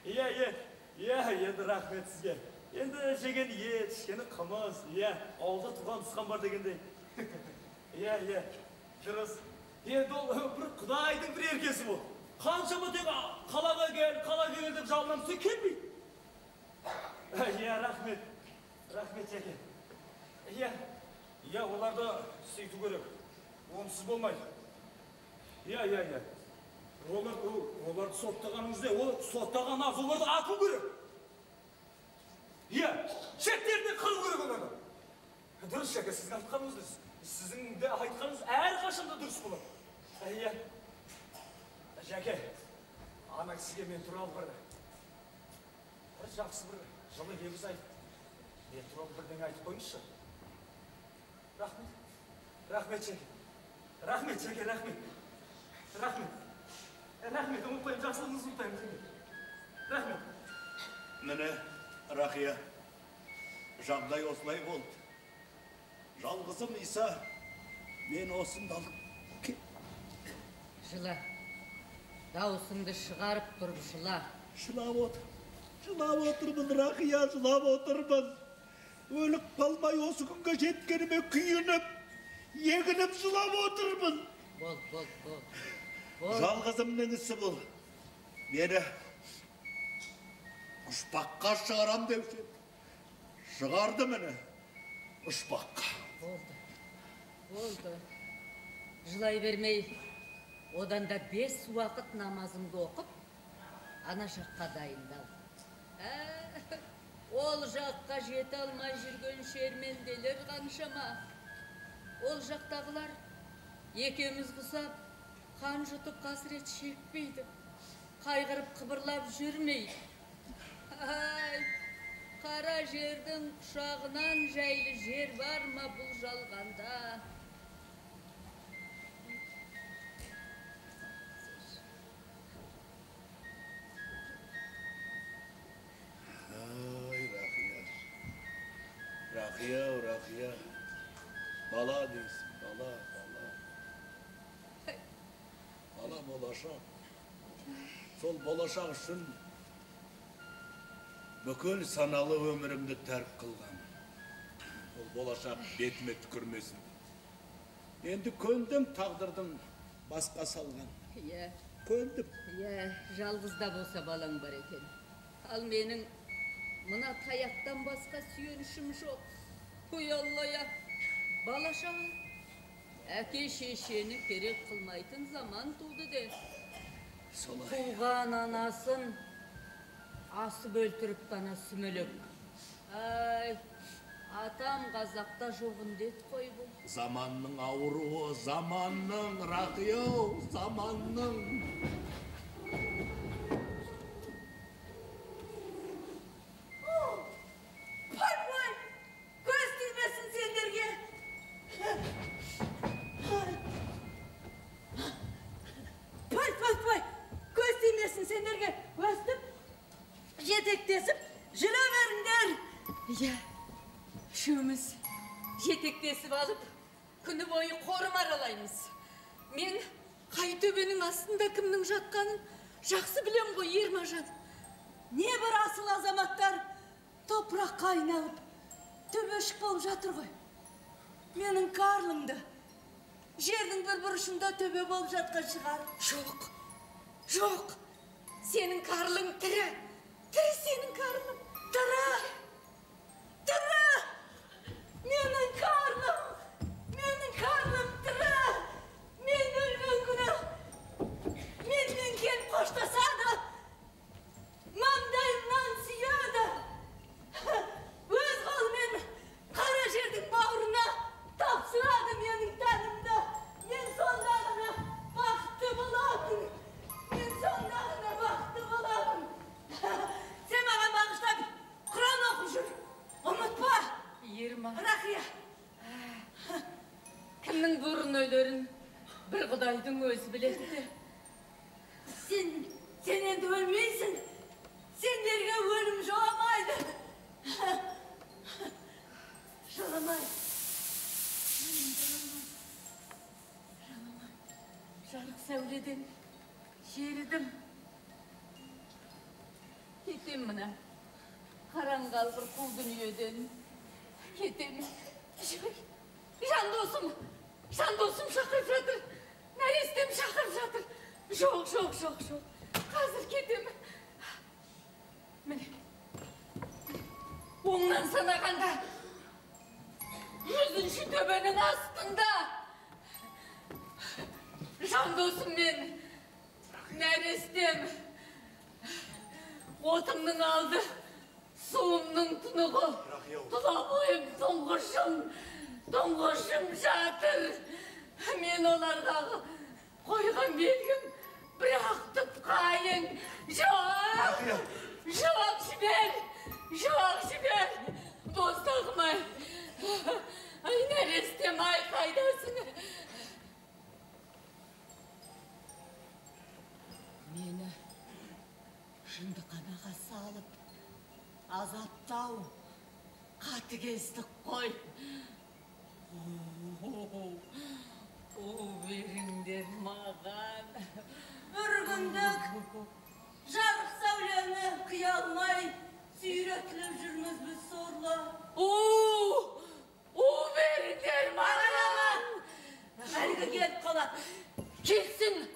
H: Иә, иә, иә, енді рахмет сізге. Енді жеген ет, ішкені қымыз, иә, ауылда туған туысқан бар дегендей. Иә, иә, дұрыс. Енді ол бір құдайдың бір еркесі бұл. Қаншама тек қалаға кел, қалаға кел деп жалынамыз, сен келмейді. Иә, рахмет. Рахмет, Жәке. Иә, иә, оларды сөйту керек. Онсыз болмайды. Иә, иә, иә. Оларды соттағаныңыз не? Ол соттаған аз, оларды ату керек. Иә, шеттеріне қыру керек оларды. Дұрыс, Жәке, сіздің айтқаныңыз дұрыс. Сіздің де айтқаныңыз әрқашан да дұрыс болады. Иә. Жәке, ана кісіге мен туралы бір жақсы бір жылы лебіз айтып, мен туралы бірдеңе айтып қойыңызшы. Рахмет. Рахмет, Жәке. Рахмет, Жәке, рахмет. Рахмет. Рахмет, ұмытпаймын, жақсылығыңызды ұмытпаймын, Жәке. Рахмет.
A: Міне, Рақия, жағдай осылай болды. Жалғызым Иса, мен осында алып кет.
F: Жыла. Дауысыңды шығарып тұрып жыла.
A: Жылап отыр. Жылап отырмын, Рақия, жылап отырмын. Өліп қалмай осы күнге жеткеніме күйініп, егініп жылап отырмын.
F: Бол, бол, бол.
A: Жалғызымның ісі бұл. Мені ұшпаққа шығарам деуші еді. Шығарды мені ұшпаққа.
F: Болды, болды. Жылай бермей, одан да 5 уақыт намазыңды оқып, ана жаққа дайындал. Ол жаққа жете алмай жүрген шерменделер қаншама. Ол жақтағылар екеуміз құсап, қан жұтып қасірет шекпейді, қайғырып қыбырлап жүрмейді. Ай, қара жердің құшағынан жайлы жер бар ма бұл жалғанда?
A: Ай, Рақия. Рақия, Рақия. Бала дейсің, бала, бала. Бала болашақ. Сол болашақ үшін бүкіл саналы өмірімді тәрк қылған. Ол болашақ бетіме түкірмесін. Енді көндім тағдырдың басқа салған.
F: Иә.
A: Көндім.
F: Иә, жалғыз да болса балаң бар екен. Ал менің мына таяқтан басқа сүйенішім жоқ. Ой, Алла-я, бала шаға әке шешені керек қылмайтын заман туды де.
A: Солай.
F: Туған анасын асып өлтіріп қана сүмелек. Ай, атам қазақта жоқ індет қой бұл.
A: Заманның ауруы, заманның, Рақия-ау, заманның.
I: Пой-пой, көз тимесін сендерге. Пой-пой-пой, көз тимесін сендерге. Өстіп, жетектесіп жүре беріңдер.
F: Иә, үшеуміз жетектесіп алып, күні бойы қорым аралаймыз. Мен қай төбенің астында кімнің жатқанын жақсы білем ғой, Ермажан.
I: Не бір асыл азаматтар топыраққа айналып, төбешік болып жатыр ғой. Менің Карлым да жердің бір бұрышында төбе болып жатқан шығар.
F: Жоқ, жоқ, сенің Карлың тірі. Тірі сенің Карлың.
I: Тірі, тірі, менің Карлым, менің Карлым тірі. Мен өлген күні менімен келіп қоштасады, маңдайымнан сүйеді. Өз қолымен қара жердің бауырына тапсырады менің тәнімді. Мен сонда ғана бақытты боламын. Мен сонда ғана бақытты боламын. Сен маған бағыштап Құран оқып жүр. Ұмытпа.
F: Ерма.
I: Рақия.
F: Кімнің бұрын өлерін бір Құдайдың өзі біледі де.
I: Сен енді өлмейсің. Сендерге өлім жоламайды. Жоламайды. Өлім жоламайды.
F: Жоламайды. Жарық сәуледен жерідім. Кетем мына. Қараңғы алғыр қу дүниеден. Кетем. Жан досым, жан досым шақырып жатыр. Нәрестем шақырып жатыр. Жоқ, жоқ, жоқ, жоқ. Қазір кетем. Міне. Оңнан санағанда 100-ші төбенің астында жан досым мен нәрестем. Отымның алды, суымның тұнығы, тұла бойым тұңғышым, тұңғышым жатыр. Мен оларға қойған белгім бірақ тұтқайын. Жоқ, жоқ жібер, жоқ жібер, боздағым ай. Ай, нәрестем ай, қайдасың? Мені жындыханаға салып, азаптау қатыгездік қой. О, беріңдер маған.
I: Бір күндік жарық сәулені Баланы қия алмай сүйретіліп жүрміз біз сорлы.
F: У беріңдер маған!
I: Әлгі келіп қалады.
F: Келсін,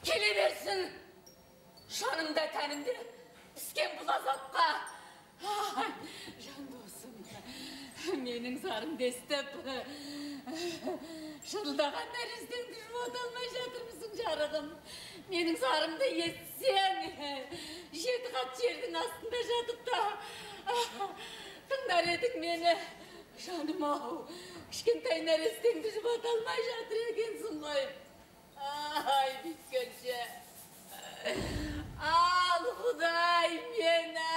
F: келе берсін. Жанымда тәнімде піскен бұл азапқа. Жан досым, менің зарымды естіп, шырылдаған нәрестеңді жуата алмай жатырмысың, жарығым. Менің зарымды естісең, 7 қат жердің астында жатып та тыңдар едің мені. Жаным ау, кішкентай нәрестеңді жұбата алмай жатыр екенсің ғой. Ай, бүйткенше. Ал, Құдай мені,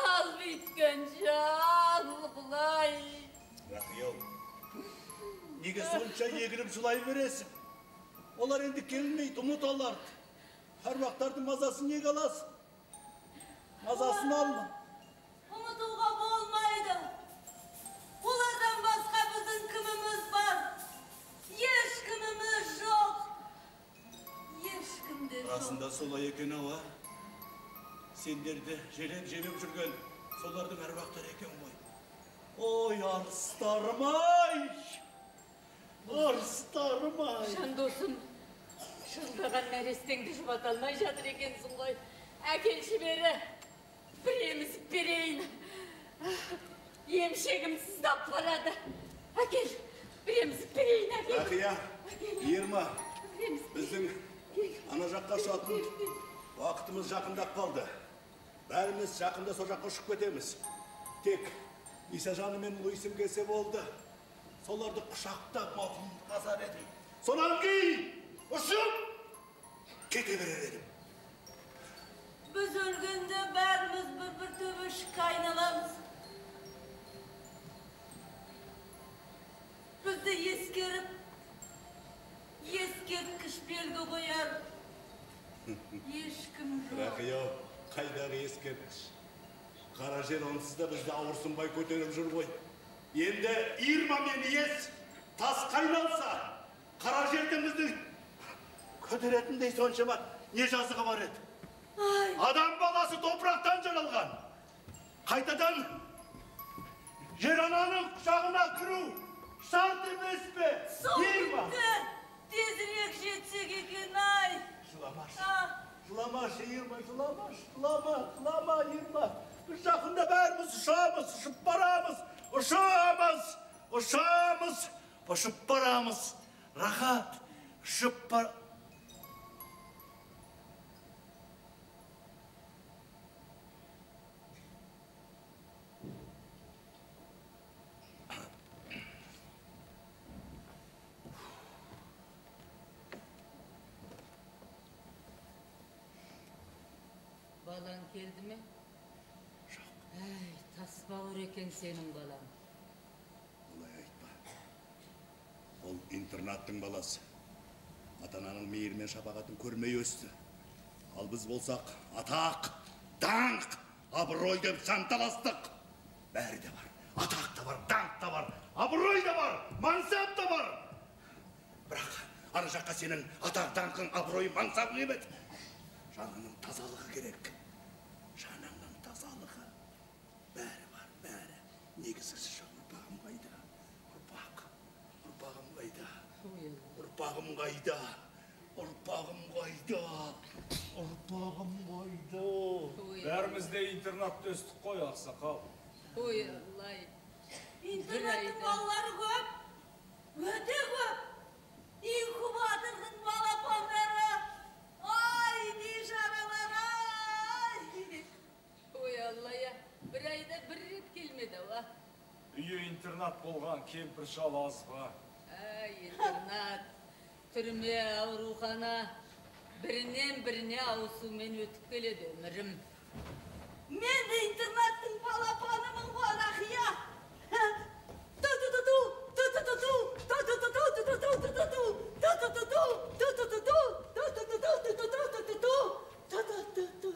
F: ал, бүйткенше, ал, Құдай.
A: Рахил, неге сонша егіліп жылай бересің? Олар енді келмейді, ұмыт оларды. Әруақтардың мазасын неге аласың? Мазасын алма.
I: Ұмытуға болмайды. Олардан басқа біздің кіміміз бар? Ешкіміміз жоқ. Ешкім де жоқ.
A: Расында солай екен ау, а? Сендерді желеп-желеп жүрген солардың әруақтары екен ғой. Ой, арыстарым ай! Арыстарым ай!
F: Жан досым, шырылдаған нәрестеңді жұбата алмай жатыр екенсің ғой. Әкелші бері, бір емізіп берейін. Емшегім сыздап барады. Әкел, бір емізіп берейін, әкел.
A: Рақия, Ирма, біздің ана жаққа ұшатын уақытымыз жақындап қалды. Бәріміз жақында сол жаққа ұшып кетеміз. Тек Исажаны мен Луисім келсе болды. Соларды құшақтап мауқымды қазар едім. Сонан кейін ұшып кете берер едім.
I: Біз өлгенде бәріміз бір-бір төбешікке айналамыз. Бізді ескеріп, ескерткіш белгі қояр ешкім жоқ.
A: Рақия, қайдағы ескерткіш? Қара жер онсыз да бізді ауырсынбай көтеріп жүр ғой. Енді Ирма мен Ес тасқа айналса, қара жердің бізді көтеретіндей соншама не жазығы бар еді? Адам баласы топырақтан жаралған. Қайтадан жер ананың құшағына кіру шарт емес пе?
I: Сол күнді тезірек жетсек екен, ай!
A: Жыламашы, жыламашы, Ирма, жыламашы, жылама, жылама, Ирма. Біз жақында бәріміз ұшамыз, ұшып барамыз, ұшамыз, ұшамыз, ұшып барамыз. Рахат, ұшып бар...
F: Балаң келді ме?
A: Жоқ.
F: Әй, тасбауыр екен сенің балаң.
A: Олай айтпа. Ол интернаттың баласы. Ата-ананың мейірі мен шапағатын көрмей өсті. Ал біз болсақ, атақ, даңқ, абырой деп жанталастық. Бәрі де бар. Атақ та бар, даңқ та бар, абырой да бар, мансап та бар. Бірақ ана жаққа сенің атақ, даңқың, абыройың, мансабың емес. Жаныңның тазалығы керек. Жаныңның тазалығы. Бәрі бар, бәрі. Негізгісі жоқ. Ұрпағым қайда? Ұрпақ. Ұрпағым қайда? Ұрпағым қайда? Ұрпағым қайда? Ұрпағым қайда?
B: Бәріміз де интернатта өстік қой, ақсақал.
F: Ой, Аллай.
I: Интернаттың балалары көп, өте көп. Инкубатордың балапандары. Ай, бейшаралар, ай!
F: Ой, Аллая, бір айда бір рет келмеді, ауа.
B: Үйі интернат болған кемпір шал аз ба?
F: Ай, интернат, түрме, аурухана, бірінен біріне ауысумен өтіп келеді өмірім.
I: Мен де интернаттың балапанымын ғой, Рахия. Ту-ту-ту-ту, ту-ту-ту-ту, ту-ту-ту-ту, ту-ту-ту-ту, ту-ту-ту-ту, ту-ту-ту-ту, ту-ту-ту-ту, ту-ту-ту-ту, ту-ту-ту.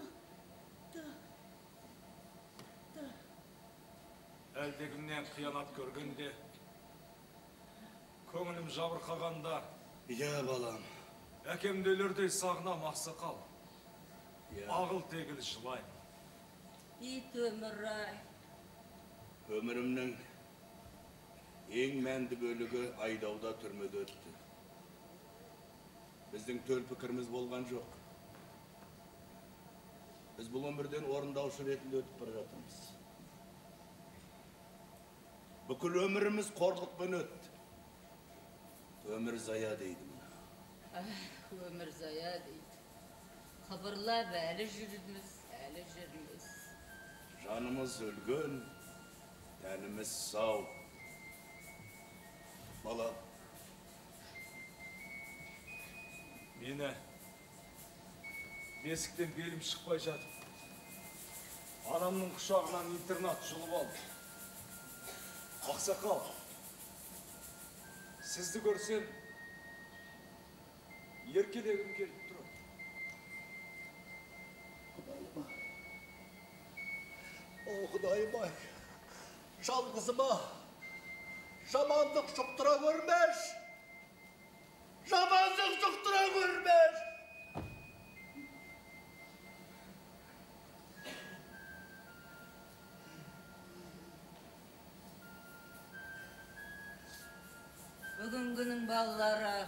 B: Әлдекімнен қиянат көргенде, көңілім жабырқағанда,
A: Иә, балам.
B: Әкемді өлердей сағынам, ақсақал. Ағыл-тегіл жылаймын.
F: Ит өмір-ай.
A: Өмірімнің ең мәнді бөлігі айдауда түрмеде өтті. Біздің төл пікіріміз болған жоқ. Біз бұл өмірден орындаушы ретінде өтіп бара жатырмыз. Бүкіл өміріміз қорлықпен өтті. Өмір зая дейді мына.
F: Өмір зая дейді. Қыбырлап әлі жүрміз, әлі жүрміз.
A: Жанымыз өлген, тәніміз сау. Бала.
B: Мені бесіктен белім шықпай жатып, анамның құшағынан интернат жұлып алды. Ақсақал, сізді көрсем, еркелегім келіп тұрады.
A: Құдайым-ай, о Құдайым-ай, жалғызыма жамандық жұқтыра көрмеш, жамандық жұқтыра көрмеш.
F: Бүгінгінің балалары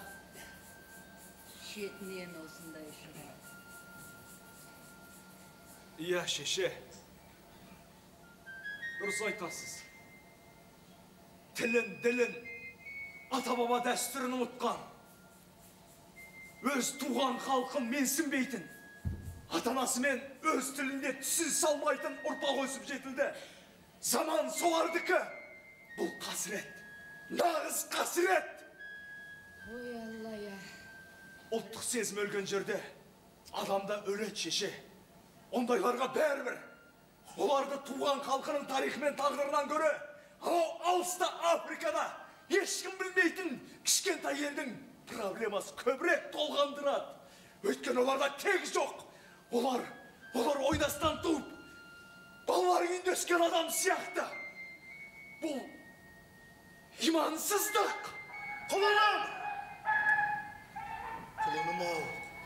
F: шетінен осындай шығады.
B: Иә, шеше. Дұрыс айтасыз. Тілін, ділін, ата-баба дәстүрін ұмытқан, өз туған халқын менсінбейтін, ата-анасымен өз тілінде түсін салмайтын ұрпақ өсіп жетілді. Заман солардікі. Бұл қасірет. Нағыз қасірет!
F: Ой, Алла-я!
B: Ұлттық сезім өлген жерде адамда өледі, шеше. Ондайларға бәрібір. Оларды туған халқының тарихы мен тағдырынан гөрі, анау алыста Африкада ешкім білмейтін кішкентай елдің проблемасы көбірек толғандырады. Өйткені оларда тек жоқ. Олар ойнастан туып, балалар үйінде өскен адам сияқты. Бұл имансыздық!
A: Құлыным! Құлыным-ау,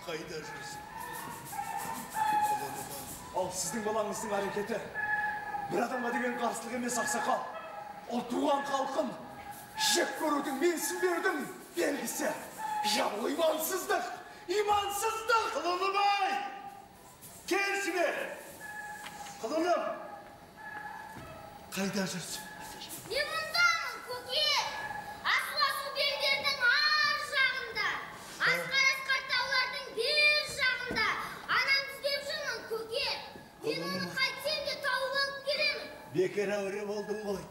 A: қайда жүрсің? Құлыным-ау.
B: Ал сіздің балаңыздың әрекеті бір адамға деген қарсылық емес, ақсақал. Ол туған халқын жек көрудің, менсінбеудің белгісі. Я, бұл имансыздық! Имансыздық!
A: Құлыным-ай! Келші бері! Құлыным! Қайда жүрсің?
C: Мен мұндамын, көке! Асу-асу белдердің ар жағында, асқар-асқар таулардың бер жағында. Анамды іздеп жүрмін, көке! Мен оны қайтсем де тауып алып келемін.
A: Бекер әуре болдың ғой.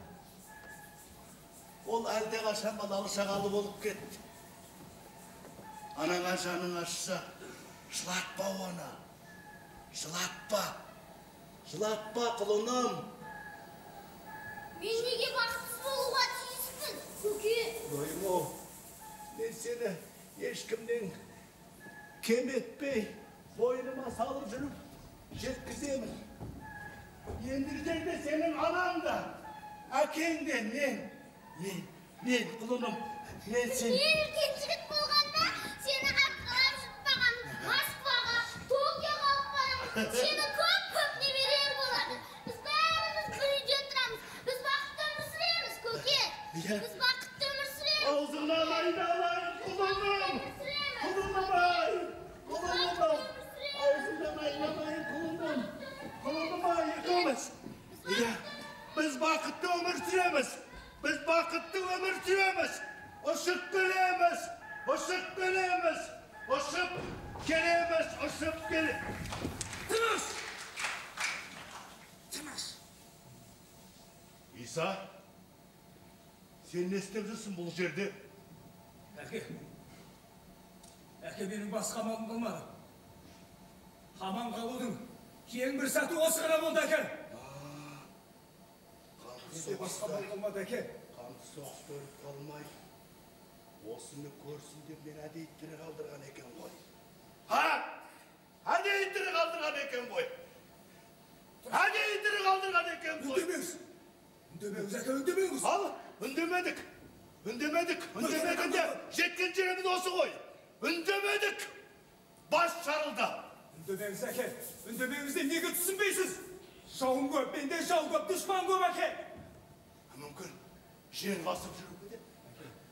A: Ол әлдеқашан балалы шағалы болып кетті. Анаңа жаның ашса, жылатпа оны. Жылатпа. Жылатпа, құлыным.
C: Мен неге бақытсыз болуға тиіспін, көке?
A: Құдайым-ау, мен сені ешкімнен кем етпей, мойныма салып жүріп жеткіземін. Ендігі жерде сенің анаң да, әкең де мен, мен, құлыным, мен сен.
C: Мен үлкен жігіт болғанда сені арқалап жұтпаған Москваға, Токиоға алып барамын. Сені көп-көп немерем болады. Біз бәріміз бір үйде тұрамыз. Біз бақытты өмір сүреміз, көке. Біз бақытты өмір сүреміз.
A: Аузыңнан айналайын, құлыным. Құлыным-ай, құлыным-ай. Аузыңнан айналайын, құлыным. Құлыным-ай, екеуміз. Біз бақытты өмір сүреміз. Біз бақытты өмір сүреміз. Ұшып келеміз, ұшып келеміз, ұшып келеміз, ұшып келеміз.
B: Тыныш! Тыныш!
A: Иса, сен не істеп жүрсің бұл жерде?
H: Әке, әке, менің басқа амалым қалмады. Аман қалудың ең бір сәті осы ғана болды, әке. Менде басқа амал қалмады, әке.
A: Қанды соғыста өліп қалмай, осыны көрсін деп мен әдейі тірі қалдырған екен ғой. Ха? Әдейі тірі қалдырған екен ғой. Әдейі тірі қалдырған екен ғой.
B: Үндемеңіз. Үндемеңіз, әке, үндемеңіз.
A: Ал, үндемедік. Үндемедік. Үндемегенде жеткен жеріміз осы ғой. Үндемедік. Бас жарылды.
B: Үндемеңіз, әке. Үндемеңіз де неге түсінбейсіз? Жауым көп, менде жау көп, дұшпан көп, әке.
A: Мүмкін жер басып жүруге де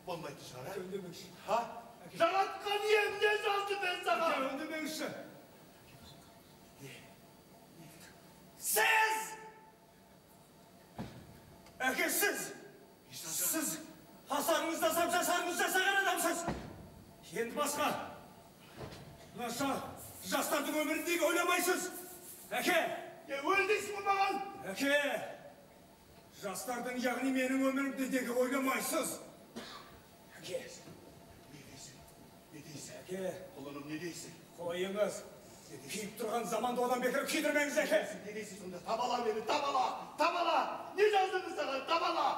A: болмайтын шығар, ә?
B: Үндемеңізші.
A: Ха? Жаратқан ием не жазды мен саған?
B: Әке, үндемеңізші. Сіз! Әке, сіз! Сіз асарыңызды асап, жасарыңызды жасаған адамсыз. Енді басқа. Мына жастардың өмірін неге ойламайсыз? Әке!
A: Өл дейсің бе маған?
B: Әке! Жастардың, яғни менің өмірімді неге ойламайсыз? Әке!
A: Не дейсің? Не дейсің?
B: Әке!
A: Құлыным, не дейсің?
B: Қойыңыз! Күйіп тұрған заманды одан бетер күйдірмеңіз, әке!
A: Не дейсің сонда? Табала мені, табала! Табала! Не жаздым саған? Табала!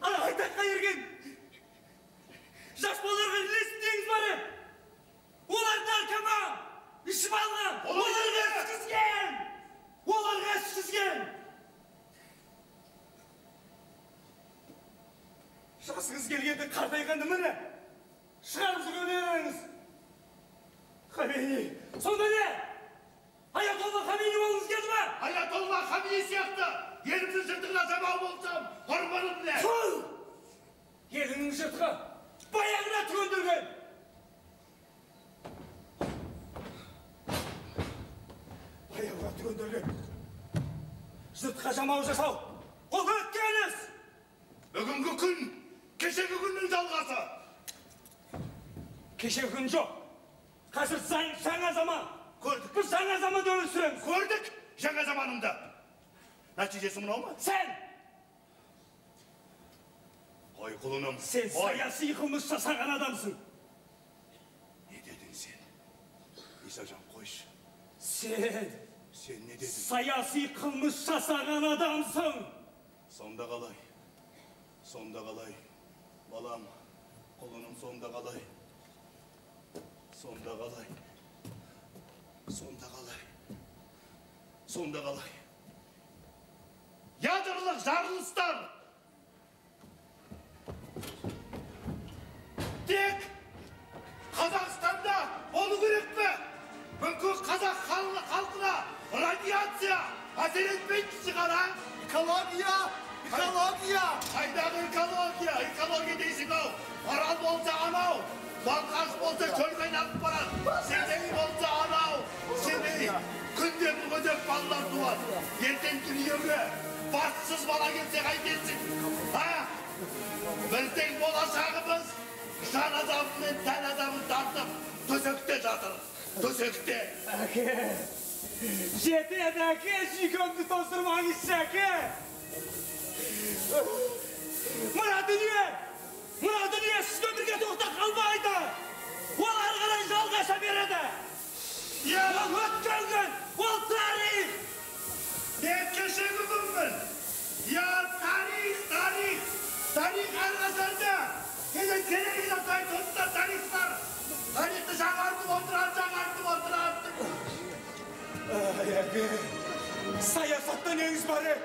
B: Ана айтаққа ерген жас балаларға ілесіп неңіз бар еді? Олар наркоман, ішіп алған, оларға ішкізген! Оларға ішкізген! Жасыңыз келгенде қартайғанды міне, шығарып жүргендеріңіз. Хамейни, сонда не? Аятолла Хамейни болғыңыз келді ме?
A: Аятолла Хамейни сияқты еліміздің жыртығына жамау болсам, арманым не?
B: Фу! Еліңнің жыртығы баяғыда түгенделген. Баяғыда түгенделген. Жыртқа жамау жасау ол өткен іс.
A: Бүгінгі күн кешегі күннің жалғасы.
B: Кешегі күн жоқ. Қазір жаңа заман.
A: Көрдік.
B: Біз жаңа заманда өмір сүреміз.
A: Көрдік жаңа заманымды. Нәтижесі мынау ма?
B: Сен!
A: Қой, құлыным.
B: Сен саяси қылмыс жасаған адамсың.
A: Не дедің сен? Исажан, қойшы.
B: Сен!
A: Сен не дедің?
B: Саяси қылмыс жасаған адамсың.
A: Сонда қалай? Сонда қалай? Балам, құлыным, сонда қалай? Сонда қалай? Сонда қалай? Сонда қалай? Ядролық жарылыстар тек Қазақстанда болу керек пе? Мүмкін қазақ халқына радиация әсер етпейтін шығар, а?
E: Экология! Экология!
A: Қайдағы экология? Экология дейсің ау. Арал болса анау, Балқаш болса шөлге айналып барады. Семей болса анау, Семей. Күнде мүгедек балалар туады. Ертең дүниеге бассыз бала келсе қайтесің? А? Біздің болашағымыз жан азабы мен тән азабын тартып төсекте жатыр. Төсекте.
B: Әке! Жетеді, әке! Жүйкемді тоздырмаңызшы, әке! Мына дүние! Мына дүние сізбен бірге тоқтап қалмайды! Ол ары қарай жалғаса береді! Ол өткен күн! Ол тарих!
A: Мен кешегі күнмін! Я тарих, тарих! Тарих әрқашанда! Кейде керегі жасайды, онда тарих бар! Тарихты жаңартып отырады, жаңартып отырады!
B: Ай, әке! Саясатта неңіз бар, е?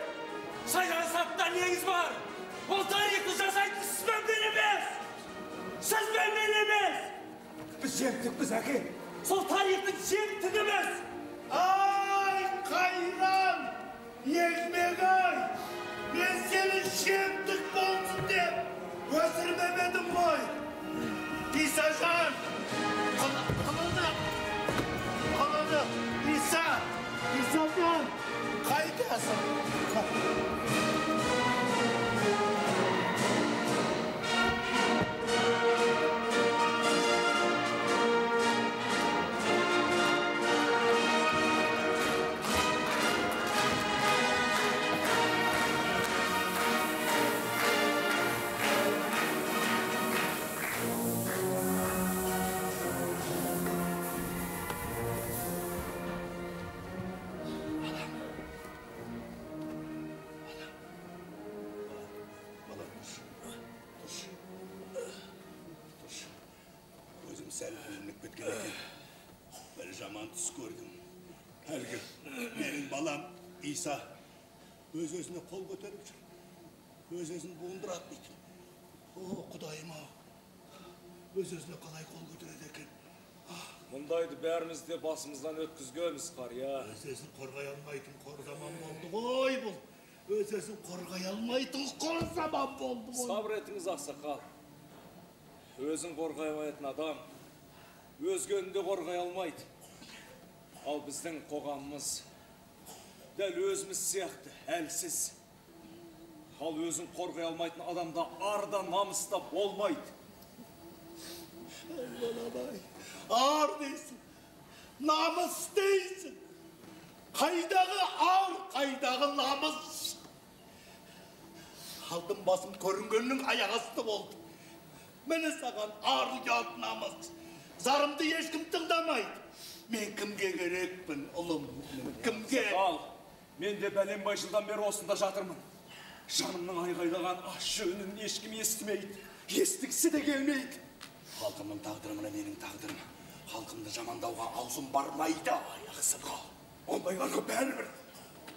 B: Саясатта неңіз бар? Ол тарихты жасайтын сізбен мен емес! Сізбен мен емес! Біз жемтікпіз, әке! Сол тарихтың жемтігіміз!
A: Ай, қайран! Еңбек-ай! Мен сені жемтік болсын деп өсірмеп едім ғой! Исажан! Құлыны! Құлыны! Иса! Исажан! Қайдасың? Сәл бүлініп кеткен екен. Бір жаман түс көрдім. Әлгі менің балам Иса өз-өзіне қол көтеріп жүр. Өз-өзін буындырады дейді. О, Құдайым ау, Өз-өзіне қалай қол көтереді екен?
H: Мұндайды бәріміз де басымыздан өткізгенбіз, қария.
A: Өз-өзін қорғай алмайтын қор заман болды ғой бұл. Өз-өзін қорғай алмайтын қор заман болды ғой.
H: Сабыр етіңіз, ақсақал. Өзін қорғай алмайтын адам өзгені де қорғай алмайды. Ал біздің қоғамымыз дәл өзіміз сияқты әлсіз. Ал өзін қорғай алмайтын адамда ар да намыс та болмайды.
A: Балабай, ар дейсің, намыс дейсің. Қайдағы ар, қайдағы намыс. Алтын басым көрінгеннің аяқ асты болды. Міне саған ар, ұят, намыс. Зарымды ешкім тыңдамайды. Мен кімге керекпін, ұлым? Кімге?
H: Ал, мен де бәленбай жылдан бері осында жатырмын. Жанымның айғайлаған ащы үнін ешкім естімейді, естігісі де келмейді.
A: Халқымның тағдыры мына менің тағдырым. Халқымды жамандауға аузым бармайды.
H: Ай, ақсақал, ондайларға бәрібір.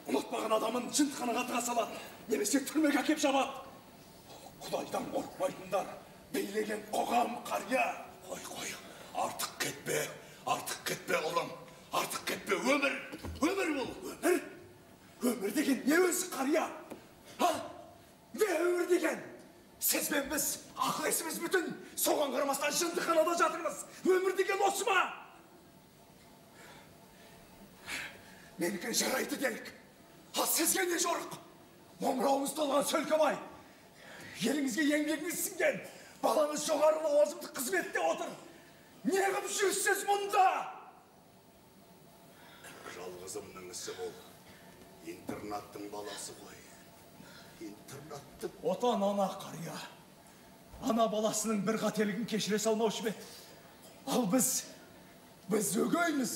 H: Ұнатпаған адамын жындыханаға тыға салады, немесе түрмеге әкеп жабады. Құдайдан қорықпайтындар билеген қоғам, қария.
A: Қой, қой, артық кетпе, артық кетпе, ұлым. Артық кетпе, өмір, өмір бұл.
H: Өмір? Өмір деген не өзі, қария? Ха? Не өмір деген? Сіз бен біз ақыл есіміз бүтін, соған қарамастан жындыханада жатырмыз. Өмір деген осы ма? Менікі жарайды делік. Ал сізге не жорық? Омырауыңыз толған сөлкебай. Еліңізге еңбегіңіз сіңген, балаңыз жоғары лауазымды қызметте отыр. Не қып жүрсіз мұнда?
A: Жалғызымның ісі бұл. Интернаттың баласы ғой. Интернаттың.
H: Отан ана, қария. Ана баласының бір қателігін кешіре салмаушы ма еді? Ал біз өгейміз.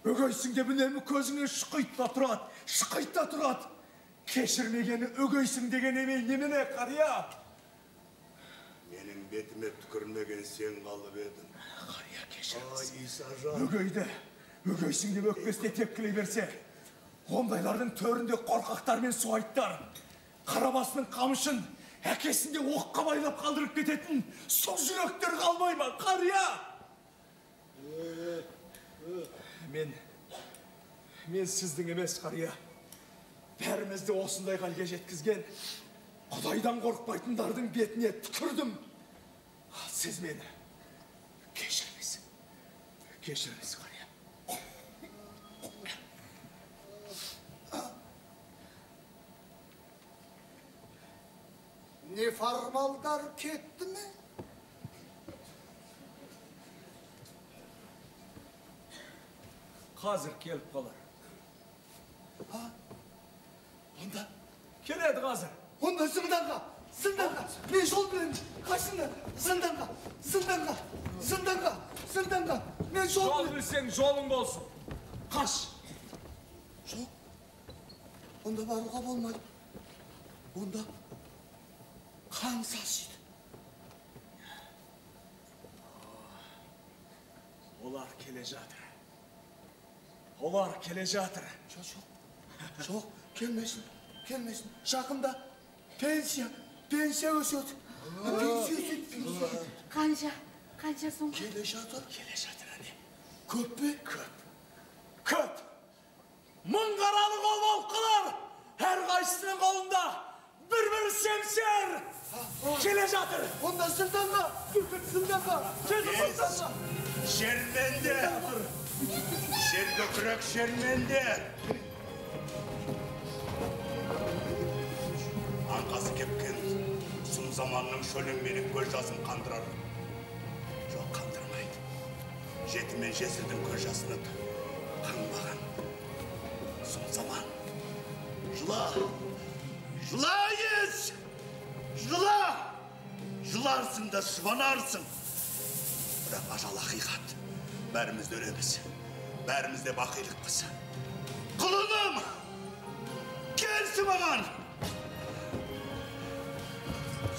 H: Өгейсің деп үнемі көзіңе шұқиды да тұрады, шұқиды да тұрады. Кешірмегені өгейсің деген емей немене, қария?
A: Менің бетіме түкірмеген сен қалып едің.
H: Қария, кешіріңіз.
A: Ай, Исажан.
H: Өгейді, өгейсің деп өкпесіне тепкілей берсе, ондайлардың төрінде қорқақтар мен суайттар, қара басының қамшын әкесінде оққа байлап қалдырып кететін сол жүректер қалмай ма, қария? Мен сіздің емес, қария. Бәрімізді осындай халге жеткізген Құдайдан қорықпайтындардың бетіне түкірдім. Ал сіз мені кешіріңіз. Кешіріңіз, қария.
E: Неформалдар кетті ме?
H: Қазір келіп қалар.
E: Ha? Онда?
H: Келеді қазір.
E: Онда зынданға, зынданға. Мен жол білемін. Қайсында? Зынданға, зынданға, зынданға, зынданға. Мен жол
H: Жол білсең жолың болсын. Қаш.
E: Жоқ. Онда баруға болмайды. Онда қан сасиды.
H: Олар келе жатыр. Олар келе жатыр.
E: Жоқ, жоқ. Жоқ, келмесін, келмесін. Жақында пенсия, пенсия өседі. Пенсия өседі, пенсия.
J: Қанша, қанша сом?
E: Келе жатыр.
H: Келе жатыр, әне.
E: Көп пе?
H: Көп. Көп. Мың қаралы қол болып қалар. Әрқайсысының қолында бір-бір семсер. Келе жатыр.
E: Онда зынданға, зынданға, зынданға.
A: Шерменде. Желкөкірек шерменде. Аңқасы кепкен сұм заманның шөлін менің көз жасым қандырар. Жоқ, қандырмайды. Жетім мен жесірдің көз жасына қанбаған сұм заман. Жыла! Жыла, ес! Жыла! Жыларсың да жұбанарсың. Бірақ ажал ақиқат. Бәріміз де өлеміз. Бәріміз де бақилықпыз. Құлыным! Келші маған!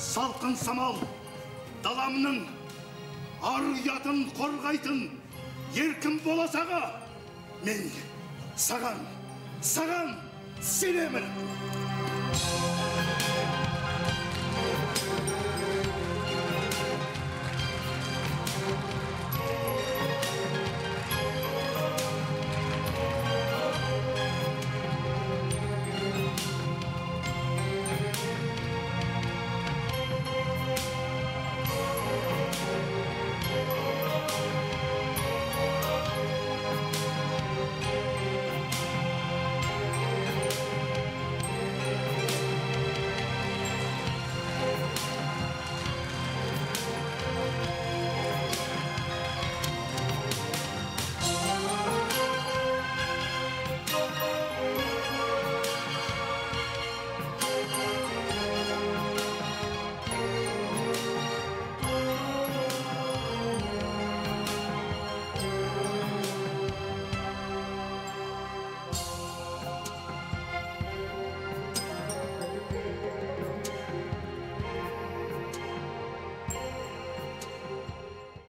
A: Салқын самал даламның ар ұятын қорғайтын еркін боласаға мен саған, саған сенемін.